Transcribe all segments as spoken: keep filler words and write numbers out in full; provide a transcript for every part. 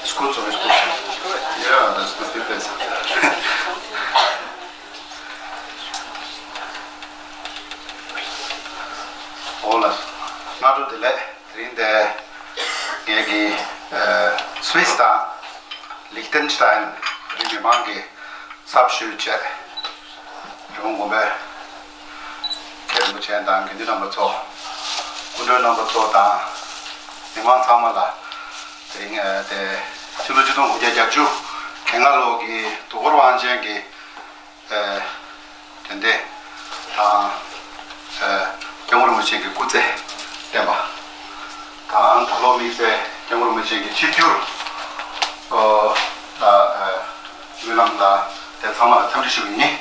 It's good, so it's good. Yeah, that's the big thing. ཨོ་ལགས། སྔ་དྲོ་བདེ་ལེགས། དེ་རིང་འདི་ངེད་ཀྱི་ཨ་སུད་སི་དང་ལིག་ཏེན་སི་ཏན་རི་མི་མང་གི་ཚབ་ཞུས་བྱས། རི་བོང་དགོན་པའི་མཁན་རིན་པོ་ཆེ་དང་དགེ་འདུན་རྣམ་པ་ཚོ། སྐུ་མགྲོན་རྣམ་པ་ཚོ་དང་། མི་མང་ཚང་མ་ལ་དེ་རིང་ཨ་དེ་ཕྱི་ལོ་ཆིག་སྟོང་དགུ་བརྒྱ་བརྒྱད་ཅུ་གྱ་ལྔ་ལོ་གི་དུས་འཁོར་དབང་ཆེན་གྱི་ཨ་དོན་ལྡན་དང་། ཨ་སྐྱབས་མགོན་རིན་པོ་ཆེ་གི་སྐུ་ཚེ་བརྟན་པ་དང་། ད་ལོ་དམིགས་བསལ་སྐྱབས་མགོན་རིན་པོ་ཆེ་གི་ཆིབས་བསྒྱུར་ཨ་ལ་ཨ་སྨོན་ལམ་ལ་དེ་ཚང་མ་ལ་འཚམས་འདྲི་ཞུ་གི་ཡིན།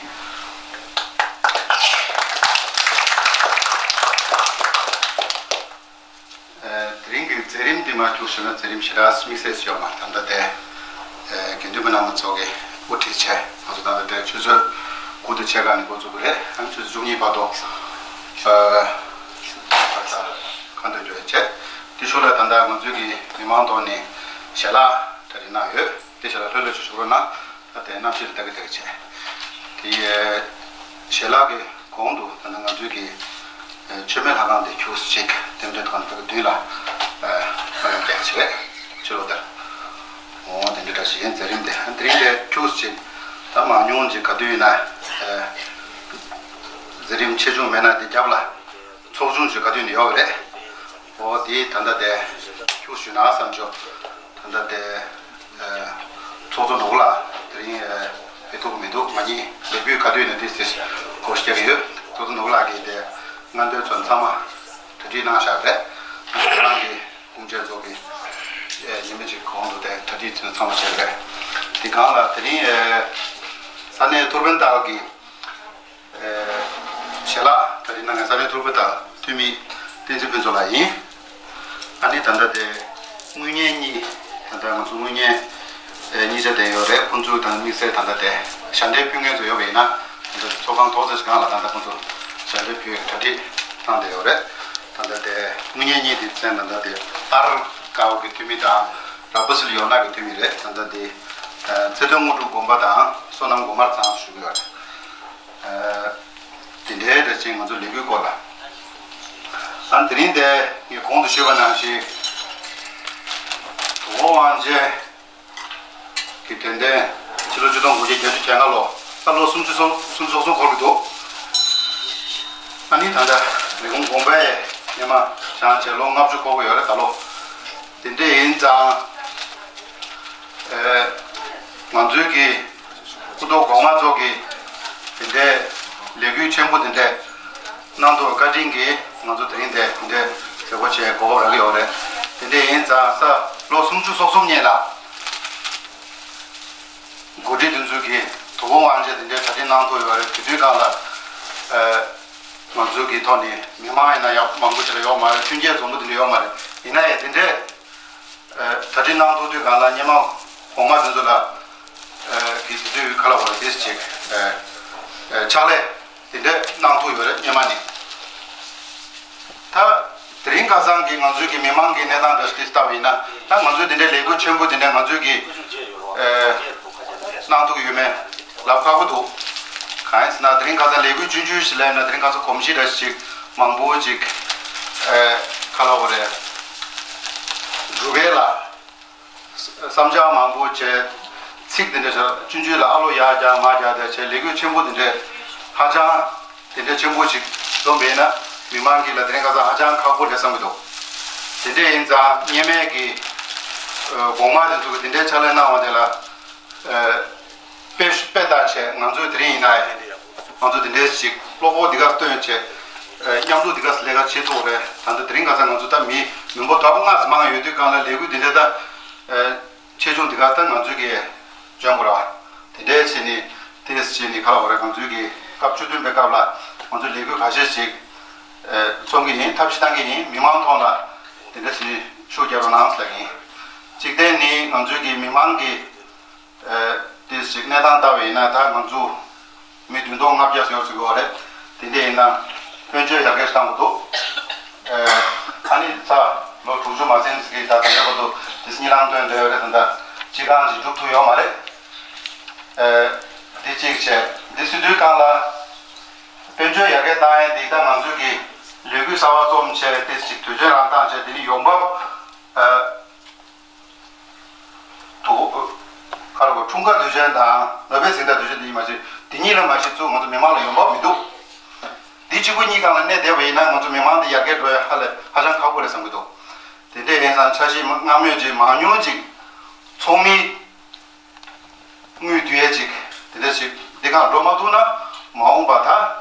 ཨ་དེ་རིང་གི་མཛད་རིམ་འདི་མར་ཞུས་ན་མཛད་རིམ་ཞེ་དྲག་དམིགས་བསལ་ཞིག་ཡོད་མ་རེད། ད་ལྟ་དེ་ཨ་དགེ་འདུན་པ་རྣམ་པ་ཚོ་གིས་དབུ་ཁྲིད་བྱས། ང་ཚོ་ད་ལྟ་དེ་ཆུ་ཚོད་དགུ་དང་ཕྱེད་ཀ་ནས་འགོ་བཙུགས་པ་རེད། ཨ་ནི་ཆུ་ཚོད་བཅུ་གཉིས་བར་དུ་ཨ་ཁ་འདོན་རྒྱུ་རེད་བྱས། དེ་ཞོར་ལ་ད་ལྟ་ང་ཚོའི་གི་མི་མང་ཐོག་ནས་ཞལ་ལག་གྲ་སྒྲིག་གནང་ཡོད། དེ་ཞལ་ལག་ལྷོད་ལྷོད་ཅིག་བཞུགས་རོགས་གནང་། ད་ལྟའི་གནམ་གཤིས་ལ་ལྟ་གི་ལྟ་གི་བྱས། དེ་ཡི་ཞལ་ལག་གི་གོང་དུ་ད་ནི་ང་ཚོའི་གི་ཨ་མཆོད་མེ་ལྷ་ཁང་དེ་ཁྱུག་ཙམ་ཅིག་རྟེན་འབྲེལ་ཐོག་ནས་ཕ་གི་མདུན་ལ་ཨ་ཕ་གི་བརྒྱབ་བྱས། ཕྱི་ལོགས་དེར། འོ་དེ་འདྲ་འདྲ་ཞིག་ཡིན། མཛད་རིམ་དེ་དེ་རིང་དེ་ཁྱུག་ཙམ་ཅིག་ད་མང་ཉུང་ཅིག་ག་དུས་ཡིན་ན་ཨ་མཛད་རིམ་ཆེ་ཆུང་མེད་ན་དེ་རྒྱབ་ལ་ཚོགས་ཆུང་ཅིག་ག་དུས་ཡིན་ན་ཡོད་གི་རེད། འོ་དེ་ད་ལྟ་དེ་ཁྱུག་ཞུས་ན་བསམ་བྱུང་། ད་ལྟ་དེ། ཨ་ཚོགས་གཙོ་ནོར་བུ་ལགས་དེ་རིང་ཨ་ཕེབས་ཐུབ་ཀྱི་མི་འདུག་ང་གཉིས་ལས་འགུལ་ག་དུས་ནས་དེ་ཚེ་གོ་སྐྱོད་ཀྱི་ཡོད། ཚོགས་གཙོ་ནོར་བུ་ལགས་ཀྱིས་དེ་སྔ་འདོན་ཚོ་ཚང་མ་གྲ་སྒྲིག་གནང་བཞག་རེད། ང་རང་གི་དགོངས་འཆར་ཚོ་གི་ཨ་ཉི་མ་གཅིག་གོང་དུ་དེ་གྲ་སྒྲིག་ཚོ་ཚང་མ་བྱས་རེད། དེ་སྒང་ལ་དེ་རིང་ཨ་ས་གནས་ཐུར་བན་ཏཱལ་གྱི་ཨ་ཞལ་ལག་གྲ་སྒྲིག་གནང་མཁན་ས་གནས་ཐུར་བན་ཏཱལ་འཐུས་མི་བསྟན་འཛིན་ཕུན་ཚོགས་ལགས་ཡིན། ཨ་ནི་ད་ལྟ་དེ་དངུལ་གཉེར་གཉིས། ད་ལྟ་ང་ཚོ་དངུལ་གཉེར་ཨ་གཉིས་ཆ་བསྡད་ཡོད་རེད། ཁོང་ཚོས་ད་དམིགས་བསལ་ད་ལྟ་དེ་ཞལ་འདེབས་ཕུལ་མཁན་ཚོ་ཡོད་པ་ཡིན་ན། ད་ལྟ་ཚོགས་ཁང་ཐོག་ས་ཞིག་སྒང་ལ་ད་ལྟ་ཁོང་ཚོ་ཞལ་འདེབས་ཕུལ་གྲ་སྒྲིག་བཏང་བསྡད་ཡོད་རེད། ད་ལྟ་དེ་དངུལ་གཉེར་གཉིས་དེ་མཚན་ད་ལྟ་དེ་ཨར་དཀར་པོ་གི་འཐུས་མི་དང་། ར་པ་སིལ་ཡོ་ན་གི་འཐུས་མི་རེད། ད་ལྟ་དེ་ཨ་ཚེ་དོན་དངོས་གྲུབ་དགོན་པ་དང་བསོད་ནམས་སྒོ་དམར་ཚང་ཞུ་གི་ཡོད་རེད། ཨ་དེ་འདྲའི་རེ་ཅན་ང་ཚོ་ལས་འགུལ་སྐོར་ལ། ཨ་དེ་རིང་དེ་ངས་གོང་དུ་ཞུས་པ་ནང་བཞིན། དུས་འཁོར་དབང་ཆེན་གྱི་དོན་ལྡན་ཕྱི་ལོ་ཆིག་སྟོང་དགུ་བརྒྱ་བརྒྱད་ཅུ་གྱ་ལྔ་ལོ། ད་ལོ་སུམ་ཅུ་སོ་སུམ་ཅུ་སོ་གསུམ་འཁོར་གྱི་འདུག་ཨ་ནི་ད་ལྟ་ལས་ཁུངས་དགོངས་པ་ཡས་སྔོན་མ་བྱང་བྱས་ལོ་ལྔ་བཅུ་འཁོར་གྱི་ཡོད་རེད། ད་ལོ་དེ་འདྲ་ཡིན་ཙང་། ཨེ་ང་ཚོའི་གི་སྐུ་ཐོག་གོང་མ་ཚོ་གི་དེ་འདྲའི་ལས་འགུལ་ཆེན་པོ་དེ་འདྲའི་གནང་ཐུབ་བཀའ་དྲིན་གྱིས་ང་ཚོ་དེ་རིང་དེ་དེ་འདྲའི་མཛད་སྒོ་བྱེད་གོ་སྐབས་རག་གི་ཡོད་རེད། དེ་འདྲ་ཡིན་ཙང་ས་ལོ་སུམ་ཅུ་སོ་གསུམ་སྔོན་ལ་འགོ་ཁྲིད་དེ་ཚོ་གིས་དུས་འཁོར་དབང་ཆེན་དེ་འདྲའི་གྲ་སྒྲིག་གནང་ཐུབ་ཡོད་རེད། དེ་དུས་སྒང་ལ་ཨེ་ང་ཚོ་གི་ཐོག་ནས་མི་མང་ཡིན་ན་ཡག་མང་པོ་ཞིག་ལ་ཡོད་མ་རེད། མཐུན་རྐྱེན་འཛོམས་པོ་དེ་འདྲ་ཡོད་མ་རེད། ཡིན་ན་ཡང་དེ་འདྲའི་ཨ་གྲ་སྒྲིག་གནང་ཐུབ་དུས་སྒང་ལ་སྔོན་མ་གོང་མ་དེ་ཚོ་ལ་ཨ་གི་དེ་དུས་ཁ་ལ་བ་ལ་དེ་ཅིག་ཨ་ཨ་ཕྱག་ལས་དེ་འདྲ་གནང་ཐུབ་ཡོད་རེད། སྔོན་མ་ནས། ད་དེ་རིང་ཁ་སང་གི་ང་ཚོའི་གི་མི་མང་གི་གནས་སྟངས་འདྲ་ཞིག་ལྟ་བ་ཡིན་ན། ད་ང་ཚོའི་དེ་འདྲའི་ལས་འགུལ་ཆེན་པོ་དེ་འདྲ་ང་ཚོའི་གི་ཨ་གནང་ཐུབ་ཀྱི་ཡོད་མེད་ལབ་ཁག་པོ་འདུག་གང་ཡིན་ཟེར་ན་དེ་རིང་ཁ་སང་ལས་འགུལ་ཆུང་ཆུང་ཞིག་ལབ་ན་དེ་རིང་ཁ་སང་གོམས་གཤིས་འདྲ་ཞིག་མང་པོ་ཅིག་ཨ་ཁ་ལ་བ་རེད། འབྲུག་པའི་ལ། བསམ་འཆར་མང་པོ་བྱས། ཚིག་དེ་འདྲ་ཆུང་ཆུང་ལ་ཨ་ལོ་ཡར་རྒྱག་མར་རྒྱག་དེ་བྱས། ལས་འགུལ་ཆེན་པོ་དེ་འདྲ་ཧ་ཅང་དེ་འདྲ་ཆེན་པོ་ཞིག་འཛོམས་པ་ཡིན་ན་མི་མང་གི་ལ་དེ་རིང་ཁ་སང་ཧ་ཅང་ཁག་པོ་རེད་བསམ་གྱི་འདུག་དེ་འདྲ་ཡིན་ཙང་སྔོན་མའི་གི་གོང་མ་དེ་ཚོ་གི་དེ་འདྲའི་ཕྱག་ལས་གནང་བ་དེ་ལ་ དཔེ་དཔེ་ལྟ་བྱས་ང་ཚོས་དེ་རིང་ཡིན་ན་ང་ཚོ་དེ་འདྲའི་ཞིག་བློ་ཁོག་འདི་ག་བཏོན་བྱས་མཉམ་དུ་འདི་ག་ལས་ཀ་བྱེད་ཐུབ་རེད། ད་ལྟ་དེ་རིང་ཁ་སང་ང་ཚོ་ད་མི་མི་འབོར་ལྔ་ཙམ་མང་ཡོད་དུས་སྒང་ལ་ལས་འགུལ་འདི་འདྲ་ད་ཆེ་ཆུང་འདི་ག་ད་ང་ཚོས་ཀྱི་འཇོན་དགོས་ར། དེ་འདྲའི་བྱས་ནས་དེ་བྱས་ནས་ཁ་ལ་བ་རེད། ང་ཚོས་ཀྱི་སྐབས་བཅུ་བདུན་པའི་སྐབས་ལ་ང་ཚོས་ལས་འགུལ་ཁ་ཤས་ཤིག་རྩོམ་གྱི་ཡིན། ཐབས་ཤེས་བཏང་གི་ཡིན། མི་མང་ཐོག་ལ་དེ་འདྲ་བྱས་ནས་ཤུགས་རྒྱག་རོགས་གནང་ཟེར་ལབ་ཀྱི་ཡིན། གཅིག་དེ་ནི་ང་ཚོས་ཀྱི་མི་མང་གི་དེ་ཞིག་གནས་སྟངས་ལྟ་བ་ཡིན་ན་ད་ང་ཚོ་མི་བདུན་སྟོང་ལྔ་བརྒྱ་ཡོད་ཟེར་གྱི་ཡོད་རེད། དེ་འདྲ་ཡིན་ན་དཔལ་འབྱོར་ཡར་རྒྱས་བཏང་དགོས་འདུག་ཨ་ནི་ད་ལོ་དྲུག་ཅུ་མ་ཟིན་ཟེར་གྱི་ད་དེ་འདྲ་བར་དུ་དེ་གཉིད་ལམ་སྟོན་བསྡད་ཡོད་རེད། ད་ལྟ་སྤྱི་ཁང་ཅིག་འགྲུབ་ཐུབ་ཡོད་མ་རེད། དེ་གཅིག་བྱས། འདི་སྲིད་དུས་སྒང་ལ་དཔལ་འབྱོར་ཡར་རྒྱས་བཏང་ཡས་འདི་ད་ང་ཚོས་ཀྱི་ལས་འགུལ་གསར་པ་རྩོམ་བྱས་ཏེ་ཅིག་དུས་ཆེན་རང་བཏང་བྱས། དེ་ནི་ཡོང་འབབ་དུ་ཁ་ལོ་འཁྲུངས་སྐར་དུས་ཆེན་དང་ནོ་བེལ་གཟེངས་རྟགས་དུས་ཆེན་འདི་ཡིན་མ་གཞི་འདི་གཉིས་ལ་མ་གཞི་ཚུར་ང་ཚོ་མི་མང་ལ་ཡོང་འབབ་མི་འདུག་འདི་གཅིག་པུ་གཉིས་སྒང་ལ་གནས་བསྡད་པ་ཡིན་ན་ང་ཚོ་མི་མང་འདི་ཡར་རྒྱས་འགྲོ་ཡ་ཧ་ལས་ཧ་ཅང་ཁག་པོ་རེད་བསམ་གྱི་འདུག་དེ་འདྲ་ཡིན་ཙང་འཆར་གཞི་སྔ་མོས་ཅིག་མང་ཉུང་ཅིག་ཚོགས་མི་དངུལ་བསྡུ་ཡས་ཅིག་དེ་འདྲ་ཞིག་འདི་གང་འགྲོ་མ་ཐུབ་ན་མ་འོངས་པ་ད་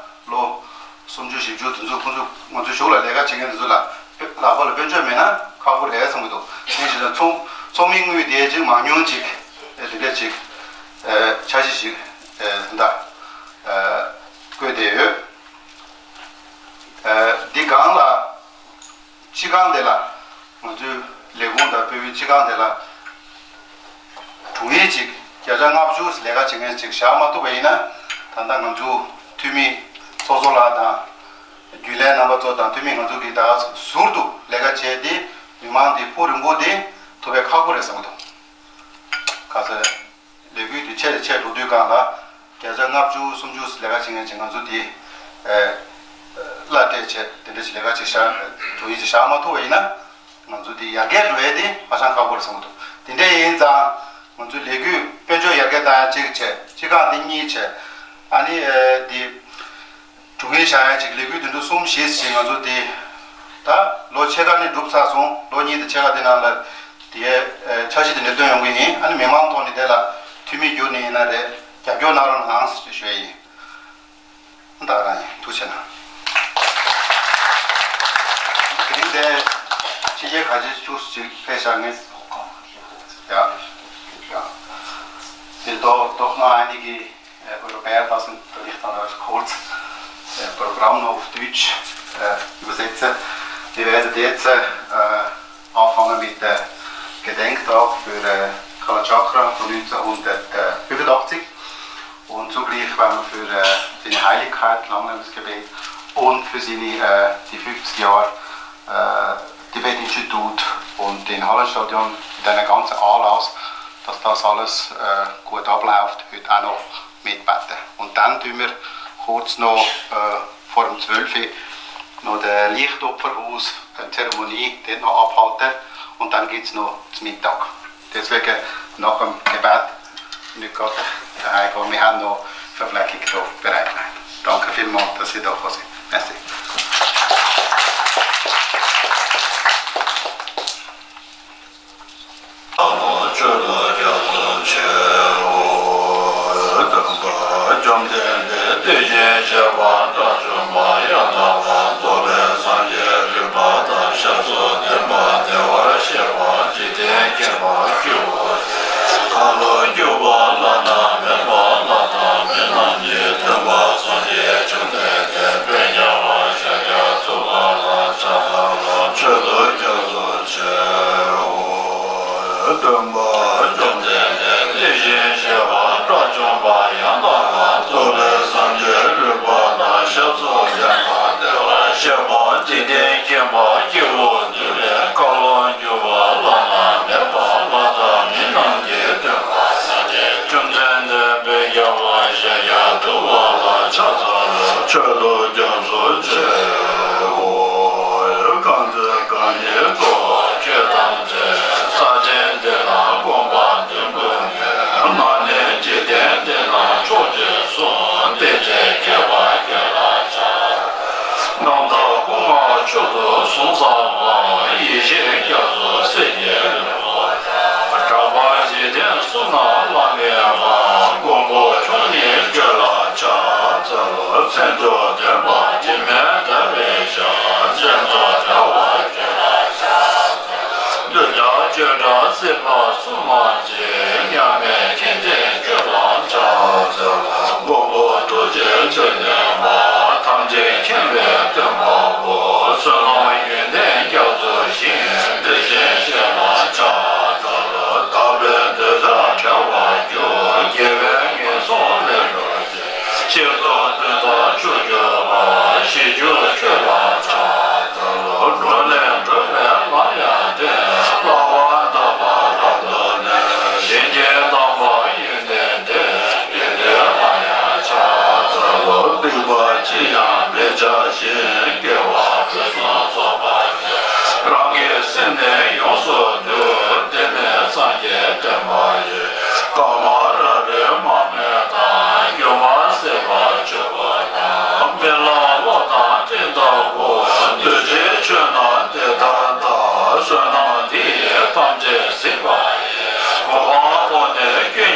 ལོ་སུམ་ཅུ་བཞི་བཅུ་དེ་ཚོ་ཁོང་ཚོ་ང་ཚོའི་གཞུག་ལ་ལས་ཀ་བྱེད་མཁན་དེ་ཚོ་ལ་ལག་པ་ལ་དཔལ་འབྱོར་མེད་ན་ཁག་པོ་རེད་བསམ་གྱི་འདུག་དེ་བཞིན་ཚོགས་ཚོགས་མི་དངུལ་བསྡུ་ཡས་ཅིག་མང་ཉུང་ཅིག་དེ་འདྲ་ཅིག་འཆར་གཞི་ཞིག་ད་བཀོད་བསྡད་ཡོད། འདི་གང་ལ། སྤྱི་ཁང་དེ་ལ་ང་ཚོའི་ལས་ཁུངས་དང་བོད་པའི་སྤྱི་ཁང་དེ་ལ་དྲུང་ཡིག་ཅིག་བརྒྱ་ཆ་ལྔ་བཅུ་ལས་ཀ་བྱེད་མཁན་ཅིག་བཞག་མ་ཐུབ་པ་ཡིན་ན། ད་ལྟ་ང་ཚོ་འཐུས་མི་ཚོགས་གཙོ་ལགས་དང་རྒྱུན་ལས་རྣམ་པ་ཚོ་དང་འཐུས་མི་ང་ཚོ་གིས་ད་ཟུར་དུ་ལས་ཀ་བྱས་ཏེ་མི་མང་དེ་ཕུགས་རིང་པོ་དེ་ཐུབ་པའི་ཁག་པོ་རེད་བསམ་གྱི་འདུག་ག་ཚོད། ལས་འགུལ་དེ་ཆེ་རུ་ཆེ་འགྲོ་དུས་སྒང་ལ་བརྒྱ་ཆ་ལྔ་བཅུ་སུམ་ཅུ་ལས་ཀ་བྱེད་མཁན་ཅིག་ང་ཚོ་དེ་གླ་སྤྲད་བྱས་དེ་འདྲ་ཞིག་ལས་ཀ་ཅིག་བཞག་དྲུང་ཡིག་ཅིག་བཞག་མ་ཐུབ་པ་ཡིན་ན་ང་ཚོ་དེ་ཡར་རྒྱས་འགྲོ་ཡས་དེ་ཧ་ཅང་ཁག་པོ་རེད་བསམ་གྱི་འདུག་དེ་འདྲ་ཡིན་ཙང་ང་ཚོའི་ལས་འགུལ་དཔལ་འབྱོར་ཡར་རྒྱས་བཏང་ཡ་གཅིག་བྱས། སྤྱི་ཁང་དེ་གཉིས་བྱས། ཨ་ནི་དེ། དྲུང་ཡིག་བཞག་ཡ་ཅིག་ལས་འགུལ་དེ་འདྲ་གསུམ་བཞི་ཞིག་ང་ཚོ་དེ་ད་ལོ་ཕྱེད་ཀ་ནས་གྲུབ་ཚར་སོང་། ལོ་གཉིས་དང་ཕྱེད་ཀ་དེ་ནང་ལ་དེ་འཆར་གཞི་དེ་འདྲ་བཏོན་ཡོང་གི་ཡིན། ཨ་ནི་མི་མང་ཐོག་ནས་དེ་ལ་འཐུས་མི་བསྒྱུར་ནས་ཡིན་ན་རེད། རྒྱབ་སྐྱོར་གནང་རོགས་གནང་ཞེས་ཞུ་ཡ་ཡིན། ད་ག་རང་ཡིན། ཐུགས་རྗེ་གནང་། དེ་རིང་དེ་ཕྱི་རྒྱལ་ཁ་ཆེ་ཤོས་ཅིག་ཕེབས་བཞག་ངེས། ཡ་ཡ། དེ་doch, doch noch einige Äh, Europäer passen natürlich dann auch kurz, äh, Programm noch auf Deutsch, äh, übersetzen. Wir werden jetzt, äh, anfangen mit der Gedenktag für, äh, Kalachakra von neunzehnhundertfünfundachtzig. Und zugleich werden wir für, äh, seine Heiligkeit Langläufergebet und für seine, äh, die fünfzig Jahre, äh, Tibet-Institut und den Hallenstadion mit einem ganzen Anlass, dass das alles, äh, gut abläuft, heute auch noch mitbeten. Und dann tun wir kurz noch, äh, vor dem zwölf Uhr noch der Lichtopferhaus eine Zeremonie dort noch abhalten. Und dann gibt's noch zum Mittag. Deswegen nach dem Gebet nicht gerade daheim gehen. Wir haben noch Verpflegung da bereitgelegt. Danke vielmals, dass Sie da gekommen sind. Merci. ཆོས་དང་རྒྱ་མཚོ་ཆེའོ། སྟོན་པ་བཅོམ་ལྡན་འདས་དེ་བཞིན་གཤེགས་པ་དགྲ་བཅོམ་པ་ཡང་དག་པར་རྫོགས་པའི་སངས་རྒྱས་རིག་པ་དང་ཞབས་སུ་ལྡན་པ་བདེ་བར་གཤེགས་པ་འཇིག་རྟེན་མཁྱེན་པ་སྐྱེ་བོ། གང་ལ་སྐྱོབ་པ་བླ་ན་མེད་པ་ལྷ་དང་མི་རྣམས་ཀྱི་སྟོན་པ་སངས་རྒྱས་བཅོམ་ལྡན་འདས་དཔལ་རྒྱལ་བ་ཤཱཀྱ་ཐུབ་པ་ལ་ཕྱག་འཚལ་ལོ། ཆོས་དང་རྒྱ་མཚོ་ཆེའོ། སྟོན་པ་བཅོམ་ལྡན་འདས་དེ་བཞིན་གཤེགས་པ་དགྲ་བཅོམ་པ་ཡང་དག་པར་རྫོགས་པའི་སངས་རྒྱས་རིག་པ་དང་ཞབས་སུ་ལྡན་པ་བདེ་བར་གཤེགས་པ་འཇིག་རྟེན་མཁྱེན་པ་སྐྱེ་བོ་འདུལ་བའི་གང་ལ་སྐྱོབ་པ་བླ་ན་མེད་པ་ལྷ་དང་མི་རྣམས་ཀྱི་སྟོན་པ་སངས་རྒྱས་བཅོམ་ལྡན་འདས་དཔལ་རྒྱལ་བ་ཤཱཀྱ་ཐུབ་པ་ལ་ཕྱག་འཚལ་ལོ། ཆོས་དང་རྒྱ་མཚོ་ཆེའོ། གང་ཚེ་རྐང་གཉིས་རྫོགས་པ་ཆོས་ཐམས་ཅད། ས་ཆེན་འདི་ན་དགོངས་པ་མདུན་དུ་ནས། མ་ཎི་འཇིག་རྟེན་འདི་ན་མཆོག་ཅེས་གསུངས། དེ་ཚེ་མཁས་པ་བརྒྱ་ལ་ཕྱག་རྣམ་དག་སྐུ་མངའ་མཆོག་ཏུ་བཟུང་ས་པ། ཡེ་ཤེས་རྒྱ་མཚོ་སྲས་ཀྱི་རིན་པོ་ཆེ། གྲགས་པ་འཇིག་རྟེན་གསུམ་ན་བླ་མེད་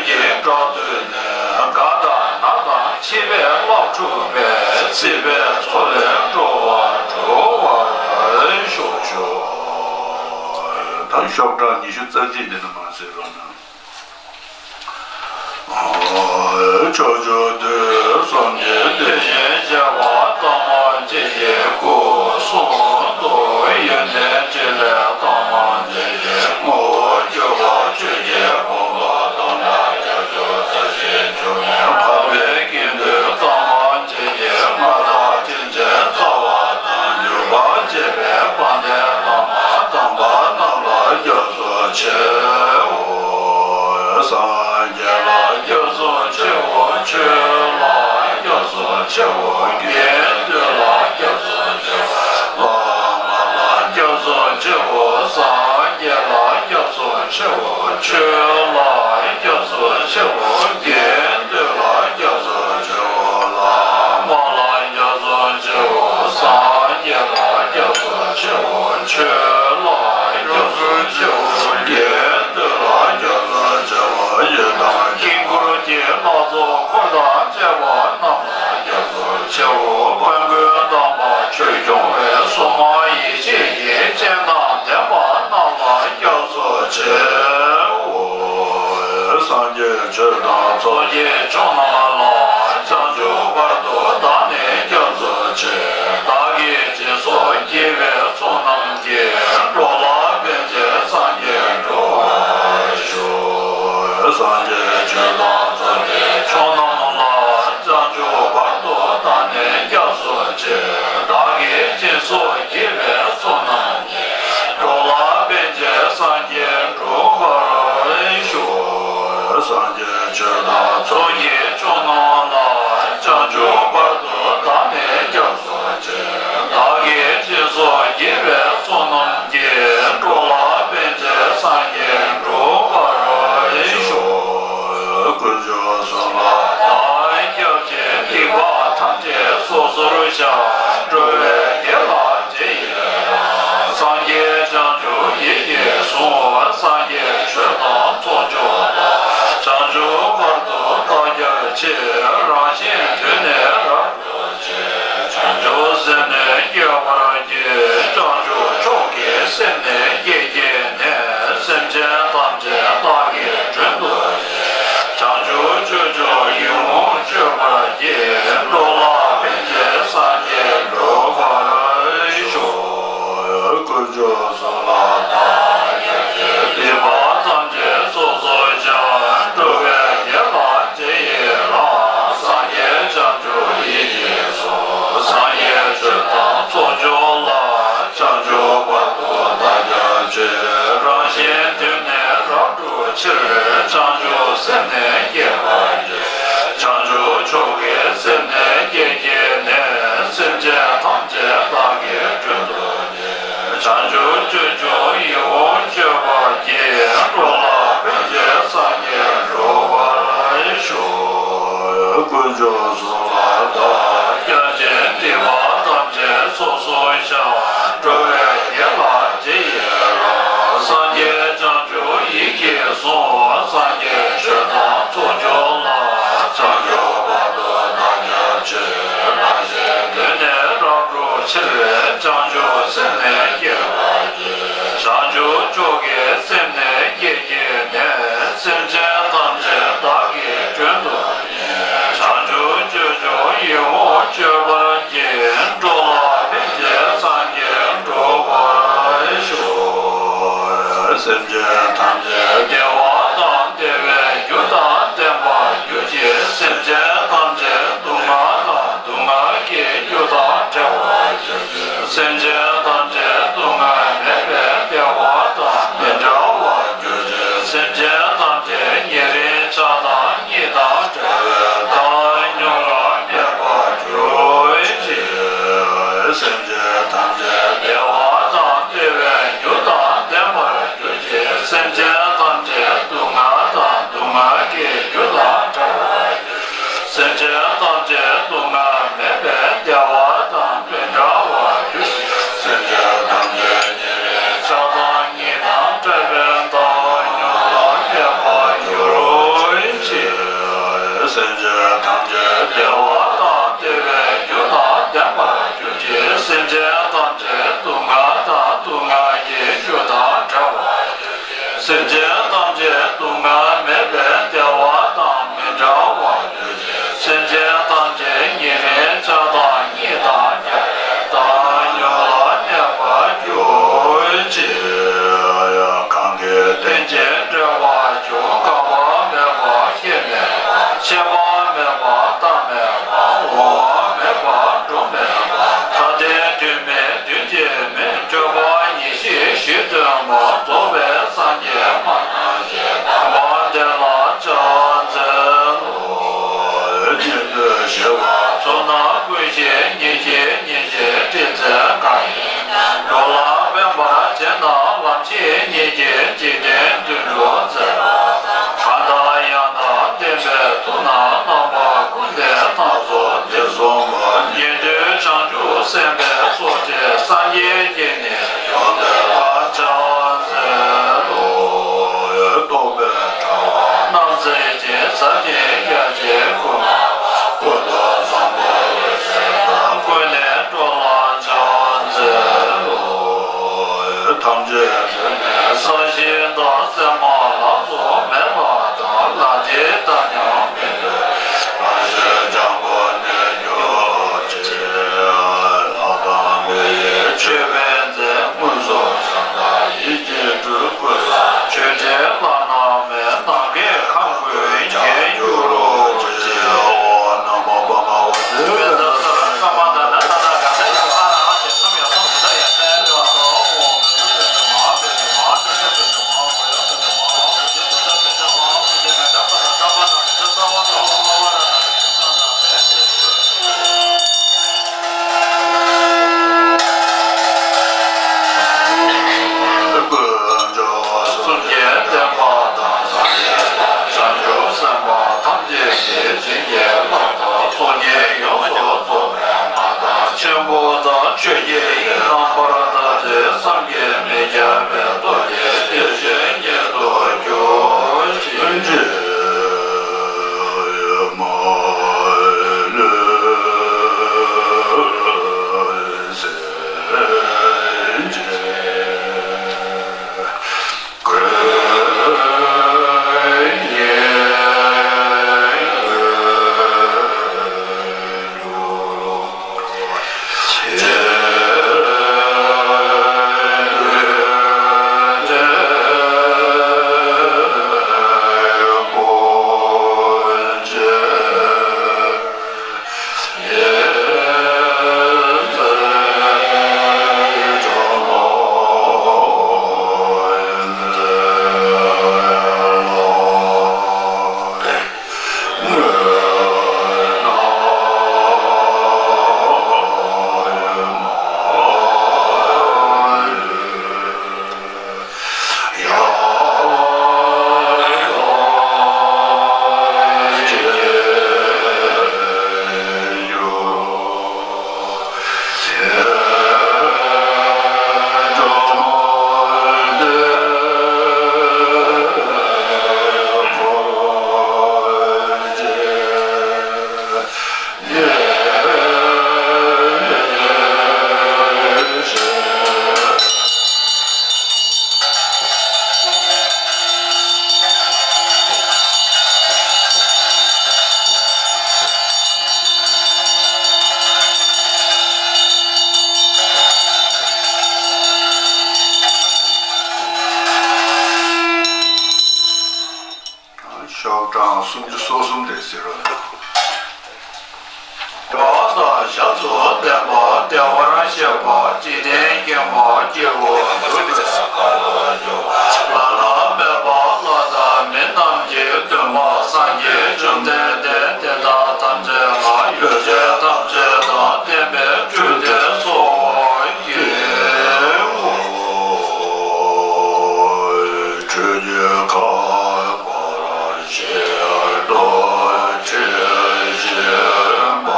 ཡི་དགྲ་བཏུལ་ནས། རྒ་དང་ན་དང་འཆི་བའི་རླབས་འཁྲུགས་པའི། སྲིད་པའི་མཚོ་ལས་འགྲོ་བ་སྒྲོལ་བར་ཤོག་ཅོག་ད་ཤོག་གྲངས་ཉི་ཤུ་རྩ་གཅིག་འདི་ནས་མར་གཟིགས་རོགས་གནང་། ཕྱོགས་བཅུ་དུས་གསུམ་གྱི་དུས་གཞན་གྱི་བར། ཐ་མ་ཅན་གྱི་སྐུ་གསུང་ཐུགས། ཡོན་ཏན་ཕྲིན་ལས་ཐ་མ་ཅན་གྱི་ངོ་བོ། གྱུར་པ་ཆོས་ཀྱི་ཕུང་པོ་དང་འདྲ། ཁྱབ་འཇུག་ས་གཞི་འགྱུར་མེད་འཕགས་པའི་དགེ་འདུན་ཐ་མ་ཅན་གྱི་མངའ་བདག་དྲིན་ཅན་རྩ་བ་དང་། འཇུག་པར་བྱེད་པའི་དཔལ་ལྡན་བླ་མ་དམ་པ་རྣམས་ལ་སྐྱབས་སུ་མཆིའོ། སངས་རྒྱས་ལ་སྐྱབས་སུ་མཆིའོ། ཆོས་ལ་སྐྱབས་སུ་མཆིའོ། དགེ་འདུན་ལ་སྐྱབས་སུ་མཆིའོ། བླ་མ་ལ་སྐྱབས་སུ་མཆིའོ། སངས་རྒྱས་ལ་སྐྱབས་སུ་མཆིའོ། ཆོས་ལ་སྐྱབས་སུ་མཆིའོ། དགེ་འདུན་ལ་སྐྱབས་སུ་མཆིའོ། བླ་མ་ལ་སྐྱབས་སུ་མཆིའོ། སངས་རྒྱས་ལ་སྐྱབས་སུ་མཆིའོ། ཆོས་ལ་སྐྱབས་སུ་མཆིའོ། དགེ་འདུན་ལ་སྐྱབས་སུ་མཆིའོ། ཡི་དམ་དཀྱིལ་འཁོར་གྱི་ལྷ་ཚོགས་འཁོར་དང་བཅས་པ་རྣམས་ལ་སྐྱབས་སུ་མཆིའོ། དཔལ་མགོན་དམ་པ་ཆོས་སྐྱོང་བའི་སྲུང་མ་ཡེ་ཤེས་ཀྱི་སྤྱན་དང་ལྡན་པ་རྣམས་ལ་སྐྱབས་སུ་མཆིའོ། སངས་རྒྱས་ཆོས་དང་ཚོགས་ཀྱི་མཆོག་རྣམས་ལ། བྱང་ཆུབ་བར་དུ་བདག་ནི་སྐྱབས་སུ་མཆི། བདག་གིས་སྦྱིན་སོགས་བགྱིས་པའི་ཚོགས་རྣམས་ཀྱིས། འགྲོ་ལ་ཕན་ཕྱིར་སངས་རྒྱས་འགྲུབ་པར་ཤོག་སངས་རྒྱས་ཆོས་དང་ཚོགས་ཀྱི་མཆོག་རྣམས་ལ། བྱང་ཆུབ་བར་དུ་བདག་ནི་སྐྱབས་སུ་མཆི། བདག་གིས་སྦྱིན་སོགས་བགྱིས་པའི་ཚོགས་རྣམས་ཀྱིས། འགྲོ་ལ་ཕན་ཕྱིར་སངས་རྒྱས་འགྲུབ་པར་ཤོག་སངས་རྒྱས་ཆོས་དང་ཚོགས་ཀྱི་མཆོག་རྣམས་ལ། བྱང་ཆུབ་བར་དུ་བདག་ནི་སྐྱབས་སུ་མཆི། བདག་གིས་སྦྱིན་སོགས་བགྱིས་པའི་ཚོགས་རྣམས་ཀྱིས། འགྲོ་ལ་ཕན་ཕྱིར་སངས་རྒྱས་འགྲུབ་པར་ཤོག་དཀོན་མཆོག་གསུམ་ལ་བདག་སྐྱབས་མཆི། སྡིག་པ་ཐམས་ཅད་སོ་སོར་བཤགས། འགྲོ་བའི་དགེ་ལ་རྗེས་ཡི་རང་། སངས་རྒྱས་བྱང་ཆུབ་ཡིད་ཀྱིས་བཟུང་། སངས་རྒྱས་ཆོས་དང་ཚོགས་མཆོག་ལ། བྱང་ཆུབ་བར་དུ་བདག་སྐྱབས་མཆི། རང་གཞན་དོན་ནི་རབ་བྱེད། བྱང་ཆུབ་སེམས་ནི་བསྐྱེད་པར་བགྱི། བྱང་ཆུབ་མཆོག་གི་སེམས་ནི་བསྐྱེད་བགྱིས་ནས། སེམས་ཅན་ཐམས་ཅད་བདག་གིས་མགྲོན་དུ་བྱས། བྱང་ཆུབ་སྤྱོད་མཆོག་ཡིད་འོང་སྤྱོད་པར་བགྱི། འགྲོ་ལ་ཕན་ཕྱིར་སངས་རྒྱས་འགྲུབ་པར་ཤོག་དཀོན་མཆོག་གསུམ་ལ་བདག་སྐྱབས་མཆི། སྡིག་པ་ཐམས་ཅད་སོ་སོར་བཤགས། འགྲོ་བའི་དགེ་ལ་རྗེས་ཡི་རང་། སངས་རྒྱས་བྱང་ཆུབ་ཡིད་ཀྱིས་བཟུང་། སངས་རྒྱས་ཆོས་དང་ཚོགས་མཆོག་ལ། བྱང་ཆུབ་བར་དུ་བདག་སྐྱབས་མཆི། རང་གཞན་དོན་ནི་རབ་བསྒྲུབ་ཕྱིར། བྱང་ཆུབ་སེམས་ནི་བསྐྱེད་པར་བགྱི། བྱང་ཆུབ་མཆོག་གི་སེམས་ནི་བསྐྱེད་བགྱིས་ནས། སེམས་ཅན་ཐམས་ཅད་བདག་གིས་མགྲོན་དུ་བྱས། བྱང་ཆུབ་སྤྱོད་མཆོག་ཡིད་འོང་སྤྱོད་པར་བགྱི། འགྲོ་ལ་ཕན་ཕྱིར་སངས་རྒྱས་འགྲུབ་པར་ཤོག་དཀོན་མཆོག་གསུམ་ལ་བདག་སྐྱབས་མཆི། སྡིག་པ་ཐམས་ཅད་སོ་སོར་བཤགས། འགྲོ་བའི་དགེ་ལ་རྗེས་ཡི་རང་། སངས་རྒྱས་བྱང་ཆུབ་ཡིད་ཀྱིས་བཟུང་། སངས་རྒྱས་ཆོས་དང་ཚོགས་མཆོག་ལ། བྱང་ཆུབ་བར་དུ་བདག་སྐྱབས་མཆི། རང་གཞན་དོན་ནི་རབ་བསྒྲུབ་ཕྱིར། བྱང་ཆུབ་སེམས་ནི་བསྐྱེད་པར་བགྱི། བྱང་ཆུབ་མཆོག་གི་སེམས་ནི་བསྐྱེད་བགྱིས་ནས། སེམས་ཅན་ཐམས་ཅད་བདག་གིས་མགྲོན་དུ་བྱས། བྱང་ཆུབ་སྤྱོད་མཆོག་ཡིད་འོང་སྤྱོད་པར་བགྱི། སེམས་ཅན་ཐམས་ཅད་བདེ་བ་དང་བདེ་བའི་རྒྱུ་དང་ལྡན་པར་གྱུར་ཅིག་སེམས་ཅན་ཐམས་ཅད་སྡུག་བསྔལ་དང་སྡུག་བསྔལ་གྱི་རྒྱུ་དང་བྲལ་བར་གྱུར་ཅིག་སེམས་ཅན་ཐམས་ཅད་སྡུག་བསྔལ་མེད་པའི་བདེ་བ་དང་མི་འབྲལ་བར་གྱུར་ཅིག་སེམས་ཅན་ཐམས་ཅད་ཉེ་རིང་ཆགས་སྡང་གཉིས་དང་བྲལ་བའི་བདག་ཉིད་ལ་གནས་པར་གྱུར་ཅིག་གང་གིས་རྟེན་ཅིང་འབྲེལ་བར་འབྱུང་། འགག་པ་མེད་པ་སྐྱེ་མེད་པ། ཆད་པ་མེད་པ་རྟག་མེད་པ། འོང་བ་མེད་པ་འགྲོ་མེད་པ། ཐ་དད་དོན་མེད་དོན་གཅིག་མིན། སྤྲོས་པ་ཉེར་ཞི་བཞི་སྟོན་པ། རྫོགས་པའི་སངས་རྒྱས་སྨྲ་ལམ་གྱི་བདེན་པ་དེ་ལ་ཕྱག་འཚལ་ལོ། སྙིང་པོས་ཞི་བ་ཚོགས་རྣམས་ཀུན་ཤེས། ཉེར་ཞི་ཉེར་ཞིའི་སྤྲུལ་རྫས་གང་ཡིན། འགྲོ་ལ་ཕན་པར་བྱེད་རྣམས་ལམ་ཤེས་ཉིད་ཀྱིས་འཇིག་རྟེན་དུད་འགྲོ་མཛད་པ་དང་། གང་དང་ཡང་དག་ལྡན་པའི་ཐུབ་རྣམས་རྣམ་པ་ཀུན་ལྡན་སྣ་ཚོགས་འདི་གསུངས་པ། ཉན་ཐོས་བྱང་ཆུབ་སེམས་དཔའི་ཚོགས་ཀྱིས་སངས་རྒྱས་ཀྱི་ནི་ཡོན་ཏན་ལ་ཕྱག་འཚལ་ལོ། རྟོག་པའི་དྲ་བ་རྣམས་འཚལ་ཞིང་ཟབ་ཅིང་ཡ་མཆིའི་སྐུ་མངའ་ཀུན་ཏུ་བཟང་པོ་འོད་ཟེར་དང་། ཀུན་ནས་འགྲོ་ལ་ཕྱག་འཚལ་ལོ། ཐམས་ཅད་དོན་མེད་ས་གཞི་དང་། སེམས་མ་ལགས་སོ་མེད་པ་དང་། ལག་མཐིལ་བལྟ་ཀྱང་མི་འདོད། རང་བཞིན་སྤྱང་པོ་གནས་གྱུར་ཅིག་ལྷ་དང་མི་ཡི་མཆོད་པའི་རྫས། མངོན་སུམ་བྱམས་དང་ཡིད་ཀྱིས་སྤྲུལ། ཀུན་བཟང་མཆོད་སྤྲིན་ལྷ་རྣམས་མེད། ནམ་མཁའི་ཁམས་ཀུན་མཁྱེན་གྱུར་ཅིག་ཨོ་ན་མོ་པདྨ་ཝ་ཏི། གསུང་གི་བསྟན་པ་དང་། སངས་རྒྱས་དང་བྱང་ཆུབ་སེམས་དཔའ་ཐམས་ཅད་ཀྱི་བྱིན་གྱིས་བརླབ་ཏུ་ཚོགས་གཉིས་ཡོངས་སུ་རྫོགས་པའི་མངའ་བདག་ཆེན་པོ་དང་ཆོས་ཀྱི་དབྱིངས་རྣམ་པར་དག་ཅིང་བསམ་གྱིས་མི་ཁྱབ་པའི་སྟོབས་ཀྱིས་དེ་བཞིན་ཉིད་དུ་གྱུར་ཅིག་ཤོག་གྲངས་སུམ་ཅུ་སོ་གསུམ་དེ་ཟེར་རོ། བ་དང་ཞབས་སུ་ལྡན་པ་བདེ་བར་གཤེགས་པ་འཇིག་རྟེན་མཁྱེན་པ་སྐྱེས་བུ་འདུལ་བའི་ཁ་ལོ་སྒྱུར་བ་བླ་ན་མེད་པ་ལྷ་དང་མི་རྣམས་ཀྱི་སྟོན་པ་སངས་རྒྱས་བཅོམ་ལྡན་འདས། དེ་དག་ཐམས་ཅད་ལ་ཡོ་བྱད་ཐམས་ཅད་དང་ལྡན་པའི་སྤྲུལ་པའི་གསོལ་བ་འདེབས། ཁྲོ་རྒྱལ་ཁ་པར་ཞལ་དུ་ཁྲིད་བཞིན་པ།